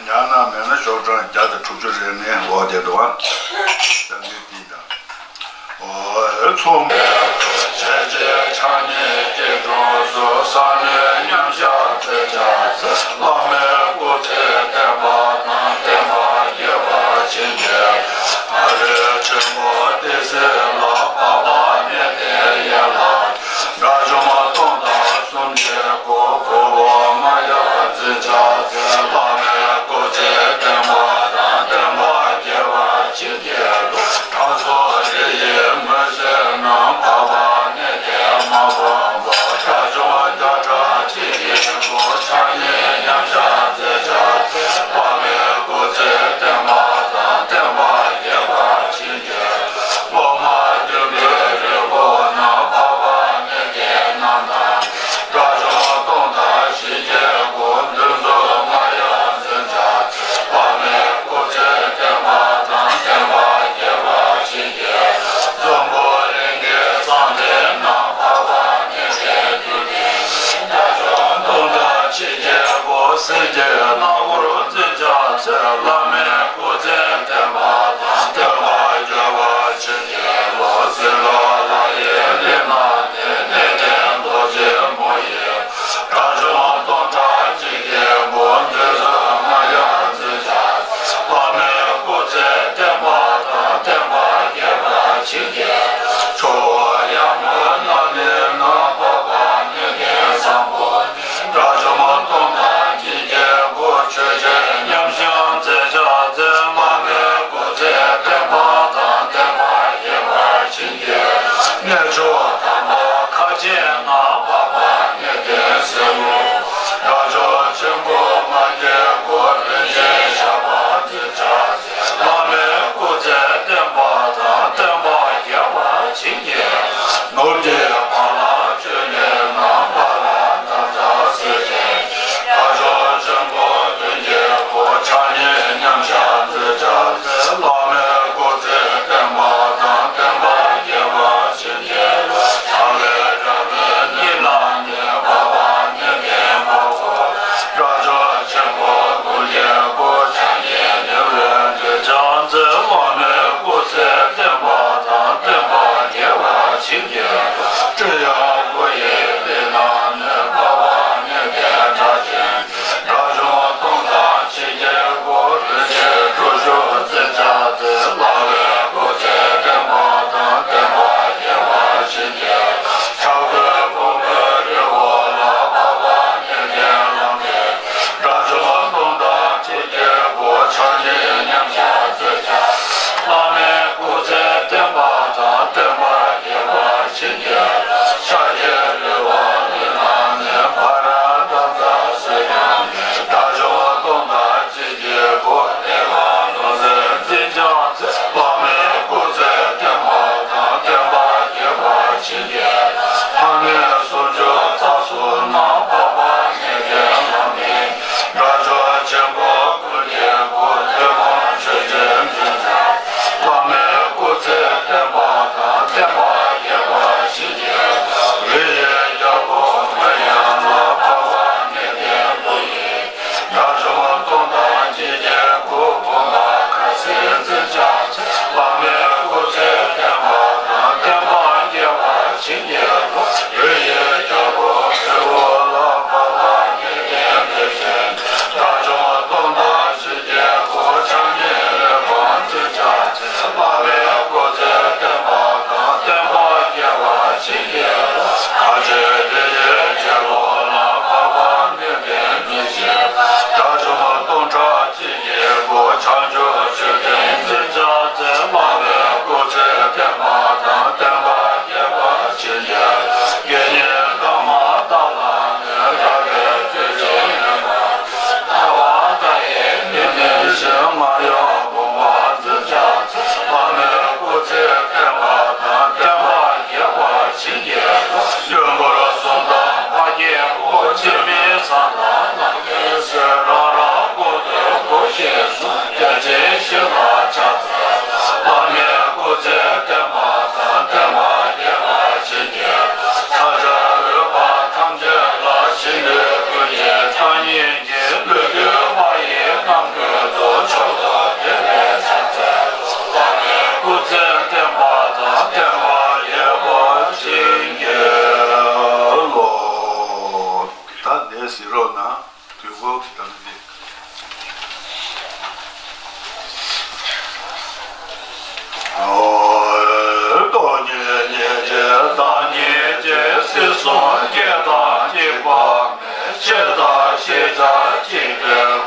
ཉར་ན་མེད་ན་ཤོག་གྲངས་བརྒྱ་དང་དྲུག་ཅུ་རེ་གནས་འོག་དེ་འདུག་ཨ། ད་འདི་དེ་དང་། འོ་ཚོགས་མི་ཞལ་ཕྱེ་ཕྱག་གཉིས་སྐྱིལ་ཀྲུང་གསོལ། ས་གནས་མཉམ་བཞག་མཛད་བྱ་མཛད། བླ་མའི་སྐུ་ཚེ་བརྟན་པ་དང་། བསྟན་པ་རྒྱས་པར་བྱིན་གྱིས། ཨ་རིའི་ཆེན་མོ་ཏི་སེ་ལ། འཕགས་པ་གནས་བརྟན་ཡན་ལག་དགྲ་བཅོམ་སྟོང་དང་སུམ་བརྒྱའི་སྐུ། ཁོ་བོ་མ་ཡལ་འཛིན་བྱ་མཛད། བླ་མའི་སྐུ་ཚེ་བརྟན་པ་དང་། བསྟན་པ་རྒྱས་པར་བྱིན་གྱིས་རློབས། དྲང་སྲོང་རི་ཡི་མུན་སེལ་རྣམས། འཕགས་པ་གནས་བརྟན་མ་ཕམ་པ། དགྲ་བཅོམ་བརྒྱ་ཕྲག་གཅིག་གི་སྐུ། ཕྱག་གཉིས་མཉམ་བཞག་མཛད་བྱ་མཛད།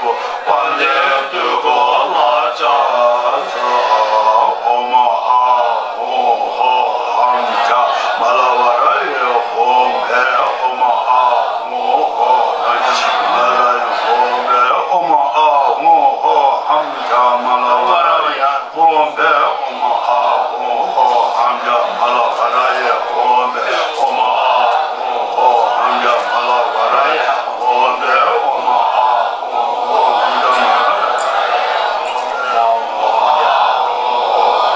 དཔལ་ལྡན་དུས་འཁོར་ལ་ཕྱག་འཚལ། ཨོཾ་ཨཱཿཧཱུྃ་ཧོཿཧཱུྃ་ཛྙཱ་མ་ལ་ཝཱ་ར་ཡེ་ཧཱུྃ་ཕཊ། ཨོཾ་ཨཱཿཧཱུྃ་ཧོཿཧཱུྃ་ཛྙཱ་མ་ལ་ཝཱ་ར་ཡེ་ཧཱུྃ་ཕཊ། ཨོཾ་ཨཱཿཧཱུྃ་ཧོཿཧཱུྃ་ཛྙཱ་མ་ལ་ཝཱ་ར་ཡེ་ཧཱུྃ་ཕཊ། ཨོཾ་ཨཱཿཧཱུྃ་ཧོཿཧཱུྃ་ཛྙཱ་མ་ལ་ཝཱ་ར་ཡེ་ཧཱུྃ་ཕཊ། ཨོཾ་ཨཱཿཧཱུྃ་ཧོཿཧཱུྃ་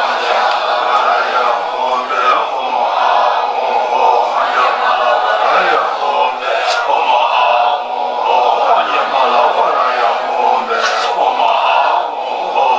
ཛྙཱ་མ་ལ་ཝཱ་ར་ཡེ་ཧཱུྃ་ཕཊ། ཨོཾ་ཨཱཿཧཱུྃ་ཧོཿཧཱུྃ་ཛྙཱ་མ་ལ་ཝཱ་ར་ཡེ་ཧཱུྃ་ཕཊ།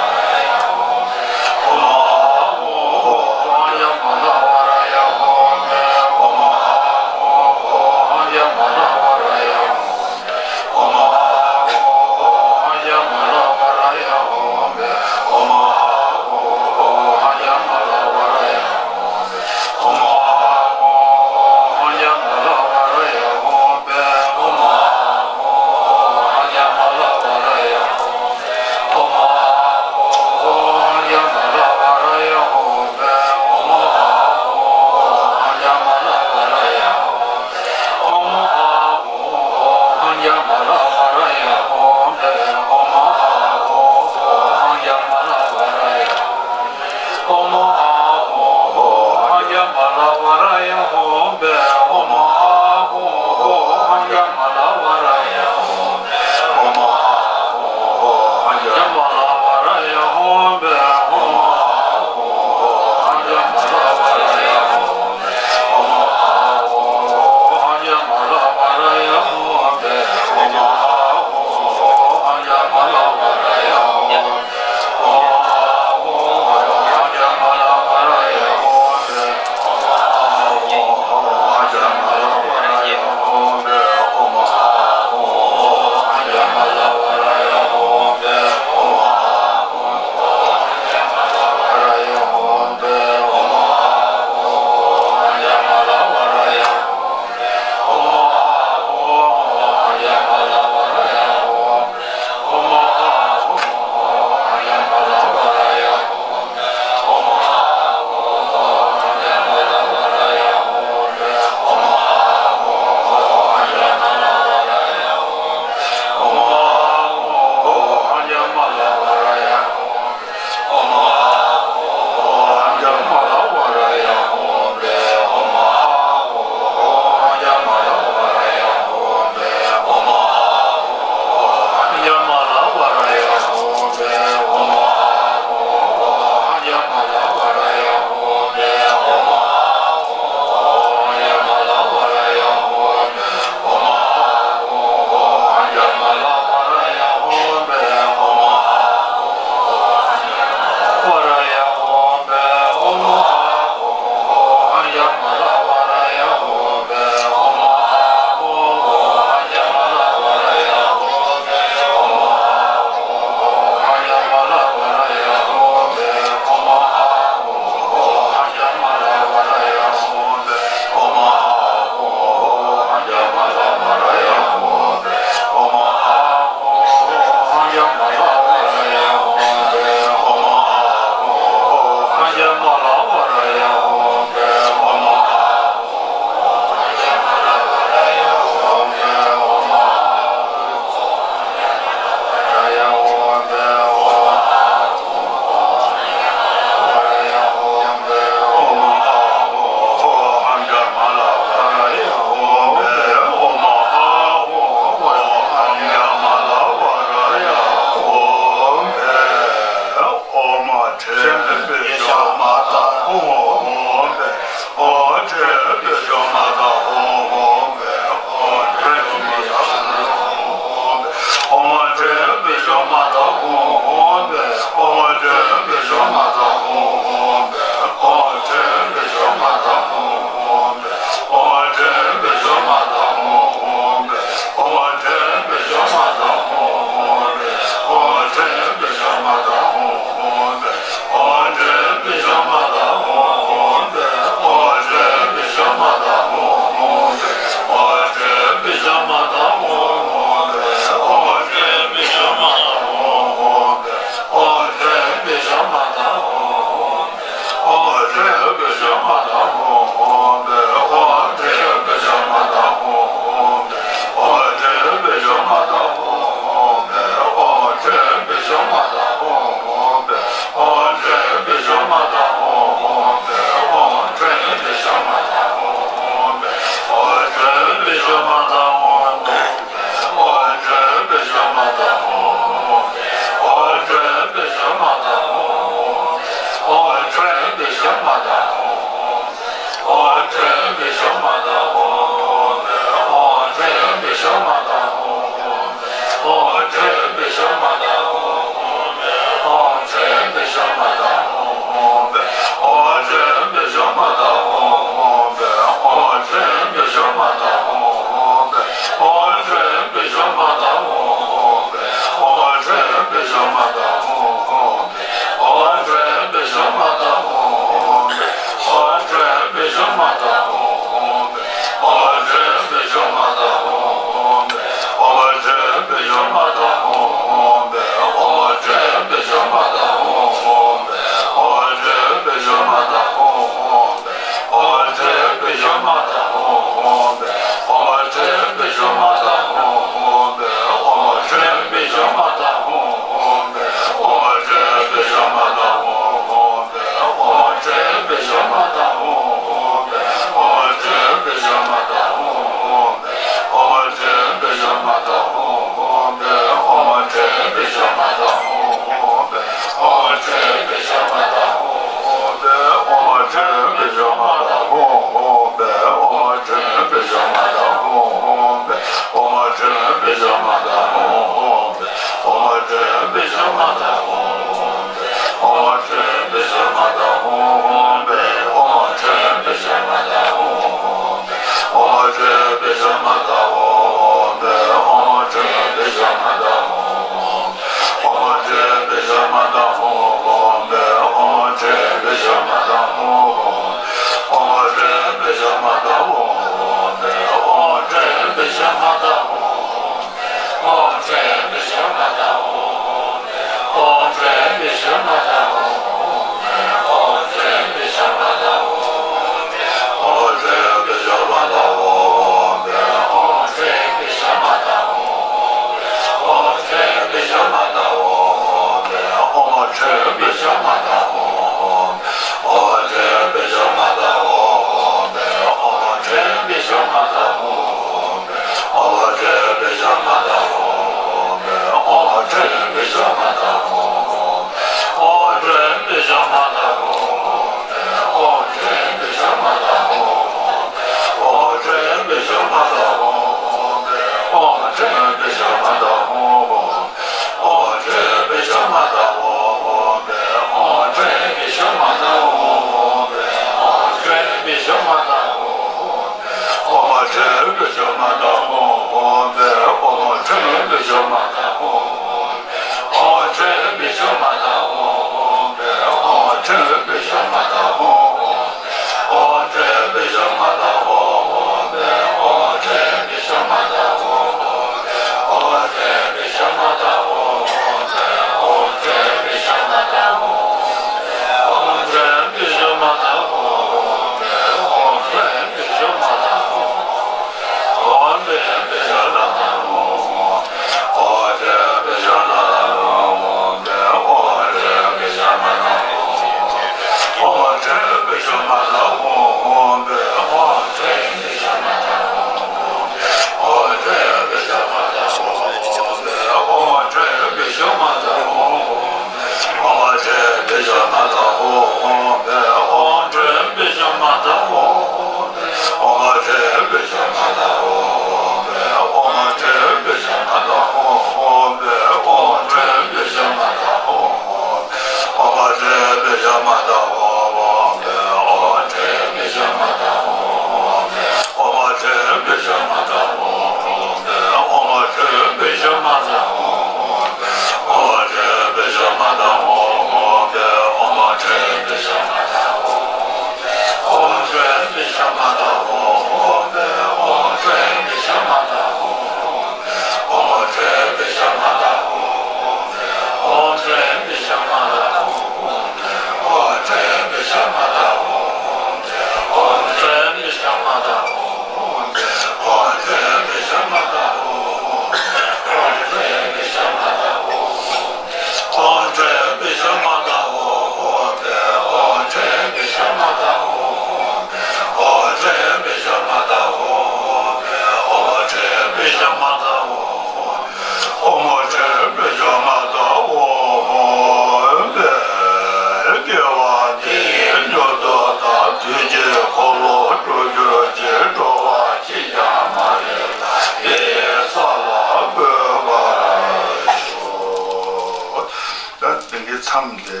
ད་དེང་གི་མཚམས་འདི།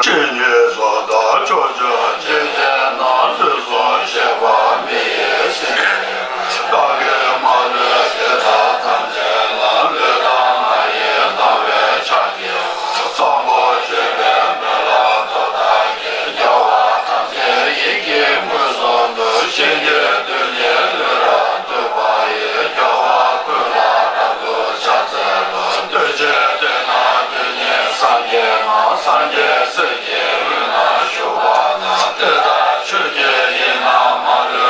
ཅི་ཉིད་སོ་ཐར་ཕྱོགས་བཅུ་འཇིག་རྟེན་ན་ལུས་གསུམ་ཤེས་པ་མི་ཡི་སེམས་ཉིད། བདག་གིས་མ་ལུས་དེ་དག་ཐམས་ཅད་ལ། ལུས་དང་ངག་ཡིད་དང་བས་ཕྱག་བགྱིའོ། བཟང་པོ་སྤྱོད་པའི་མོད་ལ་བློ་བདག་གིས། རྒྱལ་བ་ཐམས་ཅད་ཡིད་ཀྱིས་མངོན་སུམ་དུ། ཞིང་གི་རྡུལ་སྙེད་ལུས་རབ་བཏུད་པ་ཡིས། རྒྱལ་བ་ཀུན་ལ་རབ་ཏུ་ཕྱག་འཚལ་ལོ། གདོས་བཅས་དེ་ན་དོན་གཉིས་སངས་རྒྱས་ན། སངས་རྒྱས་སྲས་ཀྱི་དབུས་ན་བཞུགས་པ་ན། དེ་ལྟར་ཆོས་ཀྱི་དབྱིངས་རྣམས་མ་ལུས་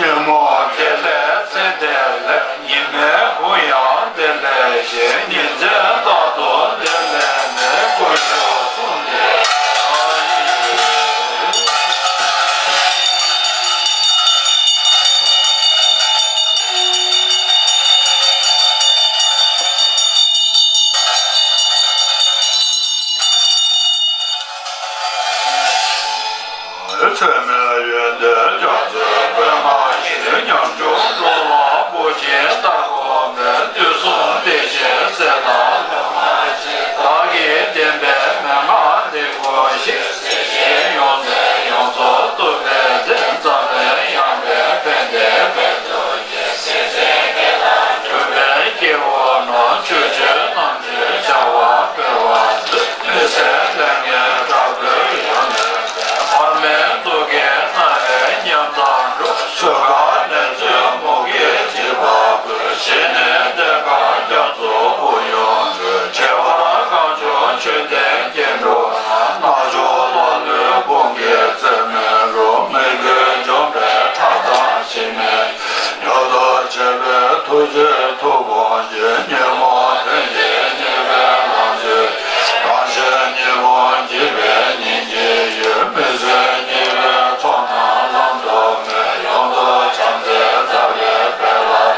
ཉོན་མོངས་དེ་ལས་ཚེ་འདས་ལས། ཉི་མའི་གུང་ཡང་དེ་ལས་ཤེས། ཉིན་མཚན་རྟག་ཏུ་དེ་ལས་མེད། ཀུན་ཤེས་གསུངས་ཏེ། ཚད་མེད་ཡོན་ཏན་རྒྱ་མཚོའི་པདྨ་བཞིན། ཉམ་ཆུང་འགྲོ་ལ་བུ་ཆེན་ལྟར་གོམས་པས། དུས་གསུམ་བདེ་གཤེགས་སྲས་དང་སློབ་མ་བཞི། བདག་གིས་བསྟན་པའི་མན་ངག་འདི་ཀུན་ཤེས། སྲས་ཆེན་ཡོངས་ནས་ཡོངས་རྫོགས་ཐུབ་པའི་མཚན། འཛམ་གླིང་ཡངས་པའི་ཕན་བདེའི་དཔལ་དུ་གྱུར། སྲིད་པའི་དགེ་དང་གྲུབ་པའི་སྐྱེ་བོ་རྣམས། ཆོས་སྤྱོད་རྣམ་འབྱེད་བྱ་བ་སྤེལ་བར་མཛོད། མི་ཟད་ལས་ངན་དྲག་པོའི་ཡོན་ཏན་མེད། མར་མེ་མཛུབ་ཀྱི་རྣ་བའི་ཉམས་དང་འགྲོགས། གསོད་པ་ནེ་ཙོའི་མུ་གེས་བརྗིད་པ་ཀུན། ཞི་གནས་གདེངས་ཀ་རྒྱ་མཚོ་དབུགས་དབྱུང་མཛོད། ཁྱད་པར་གང་བྱུང་མཆོད་རྟེན་སྐྱེ་འགྲོ་རྣམས། རྣལ་འབྱོར་ཀླ་ཀློའི་དཔུང་གིས་རྩེ་མོས་རུང་། མོས་གུས་འཇོམས་པའི་ཁྲག་དང་ཞེན་མེད། མྱུར་དུ་བྱེད་པའི་ཐུགས་རྗེའི་མཐུ་དཔུང་གིས། ཉོན་མོངས་དོན་གྱི་ཉེས་པའི་ལོངས་སྤྱོད་ཅིང་། རང་གཞན་གཉིས་ཀུན་འཇིག་པའི་སྙིང་རྗེ་ཡིས། མི་བཟོད་སྐྱེ་བོའི་ཚོགས་རྣམས་ལམ་དུ་མེད། ཡོངས་རྫོགས་བྱམས་བརྩེའི་ཟླ་བའི་དཔལ་ལ།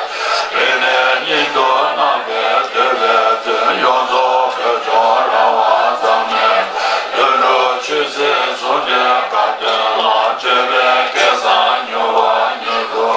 རིང་ནས་ཉིད་དུ་སྣང་བས་འདོད་པའི་དོན། ཡོངས་རྫོགས་བོད་ལྗོངས་རང་དབང་འཛམ་གླིང་པ། ལྷུན་གྲུབ་ཆོས་སྲིད་ཟུང་འབྲེལ་དགའ་སྟོན་ལ། སྤྱོད་པའི་སྐལ་བཟང་མྱུར་བ་མྱུར་དུ།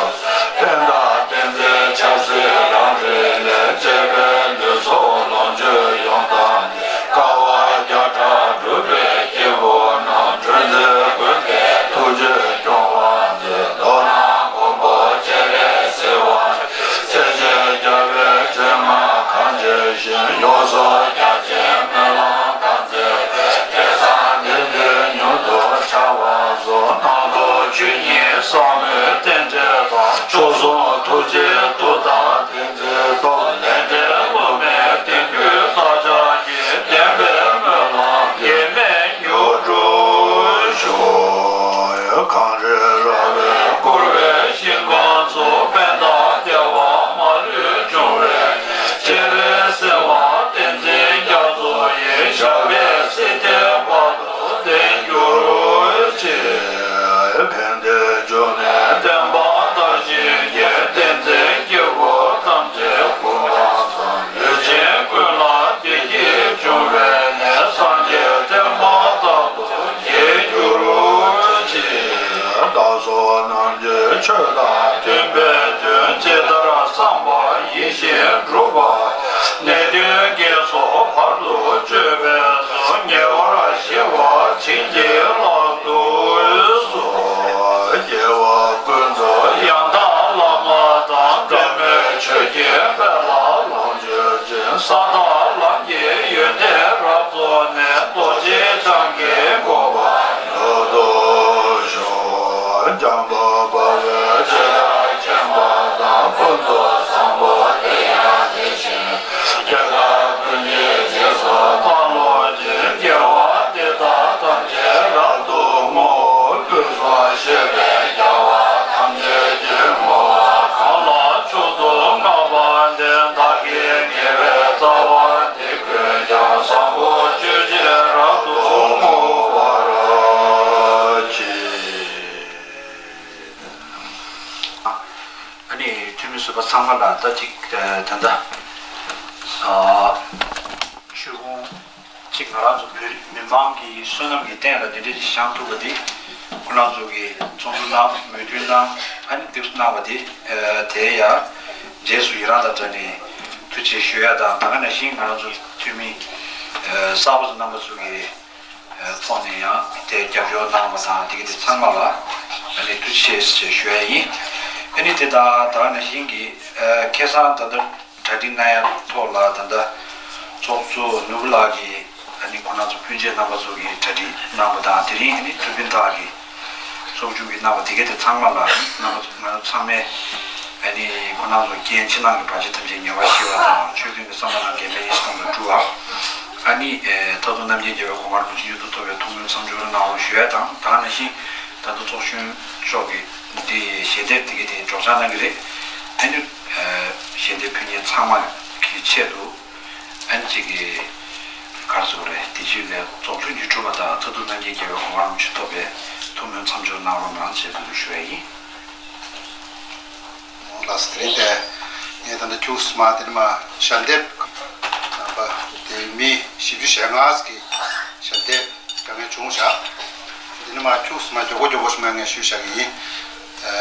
བསྟན་དང་བསྟན་འཛིན་ཆབ་སྲིད་རང་རིགས་ལས། གཅེས་པའི་ལུས་སྲོག་ལོངས་སྤྱོད་ཡོངས་བཏང་སྟེ། དཀའ་བ་བརྒྱ་ཕྲག་སྒྲུབ་པའི་སྐྱེས་བུ་རྣམས། སྤྲུལ་མཛད་ཀུན་གྱི་ཐུགས་རྗེས་སྐྱོང་བར་མཛོད། མདོར་ན་མགོན་པོ་སྤྱན་རས་གཟིགས་དབང་ཕྱུག། སྲས་ཆེན་རྒྱལ་བའི་སྤྱན་སྔར་གང་མཇལ་ཞིང་། ཡོངས་སུ་རྒྱ་ཆེན་སྨོན་ལམ་གང་མཛད་པའི། སྐལ་བཟང་བསྟན་འཛིན་མྱུར་དུ་འཆར་བར་ཤོག། ནང་དུ་ཆོས་ཉིད་ཟབ་མོའི་རྟེན་འབྲེལ་དང་། མཆོག་ཟུང་ཐུགས་རྗེའི་མཐུ་དང་བསྟན་འཛིན་སྟོབས། ལས་འབྲས་བསླུ་མེད་བསྟན་རྒྱུའི་བདག་ཅག་གི། བདེན་པའི་སྨོན་ལམ་འགལ་མེད་མྱུར་འགྲུབ་ཤོག། གངས་རི་ར་བས་བསྐོར་བའི་ཞིང་ཁམས་སུ། ཕན་དང་བདེ་བ་མ་ལུས་འབྱུང་བའི། སྤྱན་རས་གཟིགས་དབང་བསྟན་འཛིན་རྒྱ་མཚོ་ཡི། ཞབས་པད་སྲིད་མཐའི་བར་དུ་བརྟན་གྱུར་ཅིག། ཕན་བདེའི་འབྱུང་གནས་བསྟན་པ་དར་ཞིང་རྒྱས། བསྟན་འཛིན་སྐྱེས་བུ་ཐམས་ཅད་གོ་འཕང་མཚོན། ལུས་ཅན་ཀུན་ལ་བདེ་སྐྱིད་འབྱུང་བའི་གནས། སངས་རྒྱས་བསྟན་པ་རྟག་ཏུ་རྒྱས་གྱུར་ཅིག། བདག་སོགས་རྣམས་ཀྱི་ཆོས་དང་མཐུན་པའི་དོན། ཇི་ལྟར་བསམ་པ་ཡིད་བཞིན་འགྲུབ་པ། ནད་གདོན་བགེགས་སོགས་བར་དུ་གཅོད་པའི་ཚུལ། ཉེ་བར་ཞི་བ་བྱིན་གྱིས་བརླབ་ཏུ་གསོལ། སྐྱེ་བ་ཀུན་ཏུ་ཡང་དག་བླ་མ་དང་། འབྲལ་མེད་ཆོས་ཀྱི་དཔལ་ལ་ལོངས་སྤྱོད་ཅིང་། ས་དང་ལམ་གྱི་ཡོན་ཏན་རབ་རྫོགས་ནས། རྡོ་རྗེ་འཆང་གི་གོ་འཕང་མྱུར་ཐོབ་ཤོག། འཇམ་དཔལ་དཔའ་བོས་ཇི་ལྟར་མཁྱེན་པ་དང་། ཀུན་ཏུ་བཟང་པོ་དེ་ཡང་དེ་བཞིན་ཏེ། སྐྱེ་རྒ་ཀུན་གྱི་རྗེས་སུ་བདག་སློབ་ཅིང་། དགེ་བ་འདི་དག་ཐམས་ཅད་རབ་ཏུ་བསྔོ། ཕུན་སུམ་ཚོགས་པའི་རྒྱལ་བ་ཐམས་ཅད་ཀྱིས། བསྔོ་བ་གང་ལ་མཆོག་ཏུ་བསྔགས་པ་འདི། བདག་གི་དགེ་བའི་རྩ་བ་འདི་ཀུན་ཀྱང་། བཟང་པོ་སྤྱོད་ཕྱིར་རབ་ཏུ་བསྔོ་བར་བགྱི། ཨ་ནི་འཐུས་མི་ཟུར་པ་ཚང་མ་ལ་ད་ཅིག་ད་ལྟ་ཨ་ཆོས་ཕུང་གཅིག་ང་རང་ཚོ་བོད་མི་མང་གི་བསོད་ནམས་ཀྱི་རྟེན་ལ་འདི་འདྲ་ཞིག་བཞེངས་ཐུབ་པ་འདི་ཁོ་རང་ཚོ་གིས་ཚོགས་འདུ་གནང་མོས་མཐུན་གནང་ཨ་ནི་འདེབས་གནང་བ་འདི་དེ་ཡང་རྗེས་སུ་ཡི་རང་དང་འབྲེལ་ནས་ཐུགས་རྗེ་ཆེ་ཞུ་ཡ་དང་། ད་ག་ནང་བཞིན་ང་རང་ཚོ་འཐུས་མི་གསར་པ་ཚོ་རྣམ་པ་ཚོ་གིས་ཐོག་ནས་ཡང་དེ་རྒྱབ་སྐྱོར་གནང་བ་དང་དེ་ག་དེ་ཚང་མ་ལ་ཨ་ནི་ཐུགས་རྗེ་ཆེ་ཞེས་ཞུ་ཡ་ཡིན། ཨ་ནི་དེ་དང་ད་ག་ནང་བཞིན་གྱི་ཁ་སང་ད་ལྟ་གྲ་སྒྲིག་གནང་ཡ་ཐོག་ལ་ད་ལྟ་ཚོགས་གཙོ་ནོར་བུ་ལགས་ཀྱིས་ཨ་ནི་ཁོང་རྣམ་ཚོ་སྤུན་མཆེད་རྣམ་པ་ཚོ་གིས་གྲ་སྒྲིག་གནང་བ་དང་དེ་རིང་ཨ་ནི་ཐུབ་བསྟན་ཐར་གྱིས་ཚོགས་ཆུང་གི་གནང་བ་དེ་ག་དེ་ཚང་མ་ལ་རྣམ་པ་ཚོ་ང་ཚོ་ཚང་མས་ཨ་ནི་ཁོང་རྣམ་ཚོ་རྐྱེན་ཕྱི་ནང་གི་བར་ཆད་ཐམས་ཅད་ཉེ་བར་ཞི་བ་དང་ཆོས་མཐུན་གྱི་བསམ་པ་རྣམས་འགལ་མེད་ཡིད་བཞིན་དུ་འགྲུབ་པ། ཨ་ནི་མཐར་ཐུག་རྣམ་མཁྱེན་རྒྱལ་བའི་གོ་འཕང་རིན་པོ་ཆེ་མྱུར་དུ་ཐོབ་པའི་ཐུགས་སྨོན་མཚམས་སྦྱོར་གནང་རོགས་ཞུ་ཡ་དང་། ད་ག་ནང་བཞིན་ད་ལྟ་ཚོགས་གཞོན་མཆོག་གིས་ འདི་ཞལ་འདེབས་འདི་གི་དེ་སྒྲོག་སྦྱང་གནང་གི་རེད། ཨ་ནི་ཞལ་འདེབས་ཕུལ་མཁན་ཚང་མ་གི་ཆེད་དུ་ཨ་ནི་གཅིག་གི་ག་རེ་ཟེར་དགོས་རེད། དེ་ཅིག་ལས་ཚོགས་དོན་གྱི་སྒྲུབ་པ་དང་མཐའ་ཐུག་རྣམ་རྒྱལ་རྒྱལ་བའི་གོ་འཕང་རིན་པོ་ཆེ་ཐོབ་པའི་ཐུགས་སྨོན་མཚམས་སྦྱོར་གནང་རོགས་གནང་ཞེས་འབོད་སྐུལ་ཞུ་བ་ཡིན། ལགས་སོ། དེ་རིང་དེ་ངས་ད་ལྟ་ཁྱུག་ཙམ་མ་དེ་ནི་མ་ཞལ་འདེབས་ནང་པ་དེ་མི་བཞི་བཅུ་ཞེ་ལྔ་ཙམ་གྱི་ཞལ་འདེབས་དྲ་ངས་བྱུང་བཞག་དེ་ནི་མ་ཁྱུག་ཙམ་མ་མགྱོགས་པོ་མགྱོགས་པོ་ཞིག་མ་ངས་ཞུས་བཞག་གི་ཡིན། ཨ་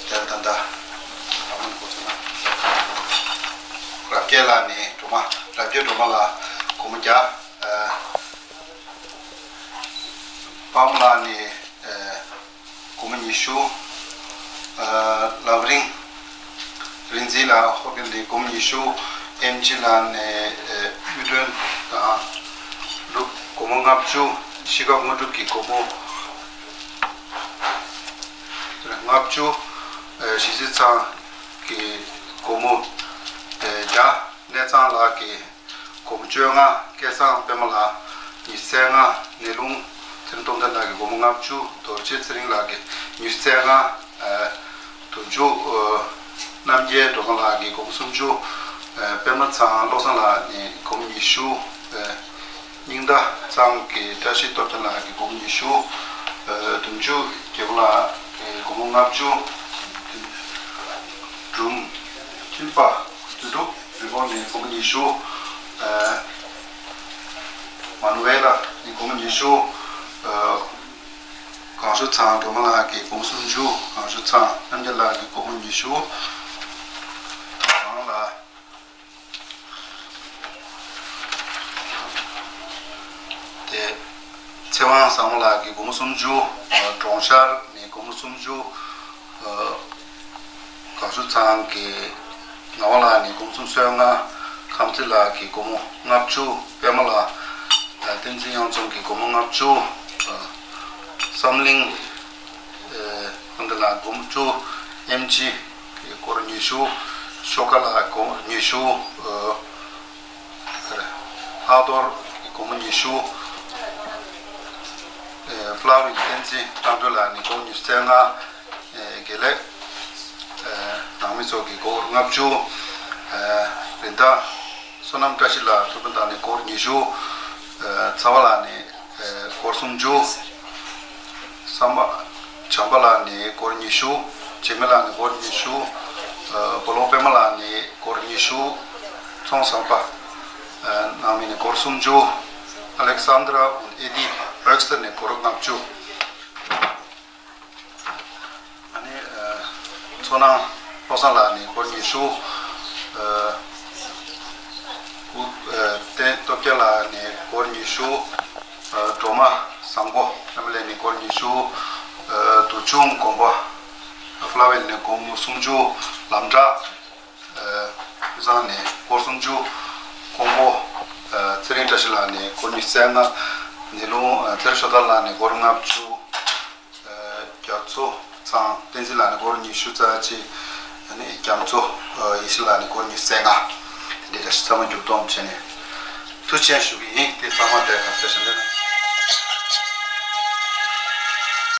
དེར་ད་ལྟ་རབ་རྒྱས་ལགས་ནས་སྒྲོལ་མ། རབ་རྒྱས་སྒྲོལ་མ་ལགས་སྒོར་མོ་བརྒྱ། ཨ་པདྨ་ལགས་ནས་ཨ་སྒོར་མོ་ཉི་ཤུ། ཨ་ལམ་རིམ་རིག་འཛིན་ལགས་ཧོར་གྱི་ནས་སྒོར་མོ་ཉི་ཤུ། ཨེམ་ཆི་ལགས་ནས་ཨ་གཡུ་སྒྲོན་དང་ལུག་སྒོར་མོ་ལྔ་བཅུ། ཤི་ཁ་དངོས་གྲུབ་ཀྱིས་སྒོར་མོ་ལྔ་བཅུ། ཨ་གཞིས་བྱེས་ཚང་གིས་སྒོར་མོ་ཨ་བརྒྱ། གནས་ཚང་ལགས་ཀྱིས་སྒོར་མོ་བཅོ་ལྔ། སྐལ་བཟང་པད་མ་ལགས་ཉི་ཤུ་རྩ་ལྔ། ནེ་ལུང་ཚེ་རིང་སྟོབས་ལྡན་ལགས་ཀྱིས་སྒོར་མོ་ལྔ་བཅུ། རྡོ་རྗེ་ཚེ་རིང་ལགས་ཀྱིས་ཉི་ཤུ་རྩ་ལྔ། ཨ་དུང་ཕྱུར་ཨ་རྣམ་རྒྱལ་སྒྲོལ་མ་ལགས་ཀྱིས་སྒོར་མོ་སུམ་ཅུ། ཨ་པད་མ་ཚང་བློ་བཟང་ལགས་ནས་སྒོར་མོ་ཉི་ཤུ། ཨ་སྙིང་ཟླ་ཚང་གི་བཀྲ་ཤིས་སྟོབས་རྒྱལ་ལགས་ཀྱིས་སྒོར་མོ་ཉི་ཤུ། ཨ་དུང་ཕྱུར་རྒྱལ་པོ་ལགས་ཀྱིས་སྒོར་མོ་ལྔ་བཅུ། སྒྲུང་སྤྲིན་པ་དོན་གྲུབ་རི་བོ་ནས་སྒོར་མོ་ཉི་ཤུ། ཨ་མ་ནུ་ཝེ་ལ་ནས་སྒོར་མོ་ཉི་ཤུ། ཨ་གངས་ལྗོངས་ཚང་སྒྲོལ་མ་ལགས་ཀྱིས་སྒོར་མོ་སུམ་ཅུ། གངས་ལྗོངས་ཚང་རྣམ་རྒྱལ་ལགས་ཀྱིས་སྒོར་མོ་ཉི་ཤུ། གངས་ལ། དེ་ཚེ་དབང་བཟང་མོ་ལགས་ཀྱིས་སྒོར་མོ་སུམ་ཅུ། ཨ་གྲོང་ཤར་ནས་སྒོར་མོ་སུམ་ཅུ། ཨ་གངས་ལྗོངས་ཚང་གི་ངག་དབང་ལགས་ནས་སྒོར་མོ་སུམ་ཅུ་སོ་ལྔ། ཁམས་ཚེ་ལགས་ཀྱིས་སྒོར་མོ་ལྔ་བཅུ། པད་མ་ལགས། ཨ་བསྟན་འཛིན་གཡང་འཛོམས་ཀྱིས་སྒོར་མོ་ལྔ་བཅུ། ཨ་བསམ་གླིང་། ཨེ་ཁོང་དེ་ལ་སྒོར་མོ་བཅུ། ཨེམ་ཆི་སྒོར་ཉི་ཤུ། ཤོ་ཀ་ལ་སྒོར་ཉི་ཤུ། ཨེ་ལྷག་རྡོར་སྒོར་མོ་ཉི་ཤུ། ཨེ་ཕ་ལ་ཝར་བསྟན་འཛིན་བཀྲ་འགྲོ་ལགས་ནས་སྒོར་ཉི་ཤུ་རྩ་ལྔ། ཨེ་དགེ་ལེགས་ཨེ་ནང་མི་ཚོ་གིས་སྒོར་ལྔ་བཅུ། ཨེ་རེད་ད། བསོད་ནམས་བཀྲ་ཤིས་ལགས་ཐུབ་པ་དང་ནས་སྒོར་ཉི་ཤུ། ཚ་བ་ལགས་ནས་སྒོར་སུམ་ཅུ། བསམ་པ་བྱམས་པ་ལགས་ནས་སྒོར་ཉི་ཤུ། འཇིགས་མེད་ལགས་ནས་སྒོར་ཉི་ཤུ། སྦོ་ལོང་པད་མ་ལགས་ནས་སྒོར་ཉི་ཤུ། ཚོང་བཟང་པ་ནང་མི་ནས་སྒོར་སུམ་ཅུ། ཨ་ལེག་སན་དྲ་ཨེ་ཌི་རོག་སི་ཊར་ནས་སྒོར་ལྔ་བཅུ། ཨ་ནི་ཨ་མཚོ་སྣ་བློ་བཟང་ལགས་ནས་སྒོར་ཉི་ཤུ། ཨ་སྐུ་ཨ་བསྟན་སྟོབས་རྒྱལ་ལགས་ནས་སྒོར་ཉི་ཤུ། ཨ་སྒྲོལ་མ་བཟང་པོ་ཨེམ་ཨེལ་ཨེ་ནས་སྒོར་ཉི་ཤུ། ཨ་དུ་ཆུང་དགོན་པ་ཨ་ཕ་ལ་ཝར་ནས་སྒོར་མོ་སུམ་ཅུ། ལམ་བྲག་ཨ་ཀུན་བཟང་ནས་སྒོར་སུམ་ཅུ། ཀོང་པོ་ཨ་ཚེ་རིང་བཀྲ་ཤིས་ལགས་ནས་སྒོར་ཉི་ཤུ་རྩ་ལྔ། ནེ་ལུང་ཨ་ཚེ་རིང་ཤོ་སྟག་ལགས་ནས་སྒོར་ལྔ་བཅུ། རྒྱ་མཚོ་ཚང་བསྟན་འཛིན་ལགས་ནས་སྒོར་ཉི་ཤུ་རྩ་གཅིག། ཨ་ནི་རྒྱ་མཚོ་ཡེ་ཤེས་ལགས་ནས་སྒོར་ཉི་ཤུ་རྩ་ལྔ། དེ་འདྲའི་འདྲ་ཞིག་ཚང་མ་མཇུག་སྡོམ་བྱས་ནས་ཐུགས་རྗེ་ཆེ་ཞུ་གི་ཡིན། དེ་ཚང་མ་དེ་ག་ཚོད་ཞབས་འདྲེན་གནང་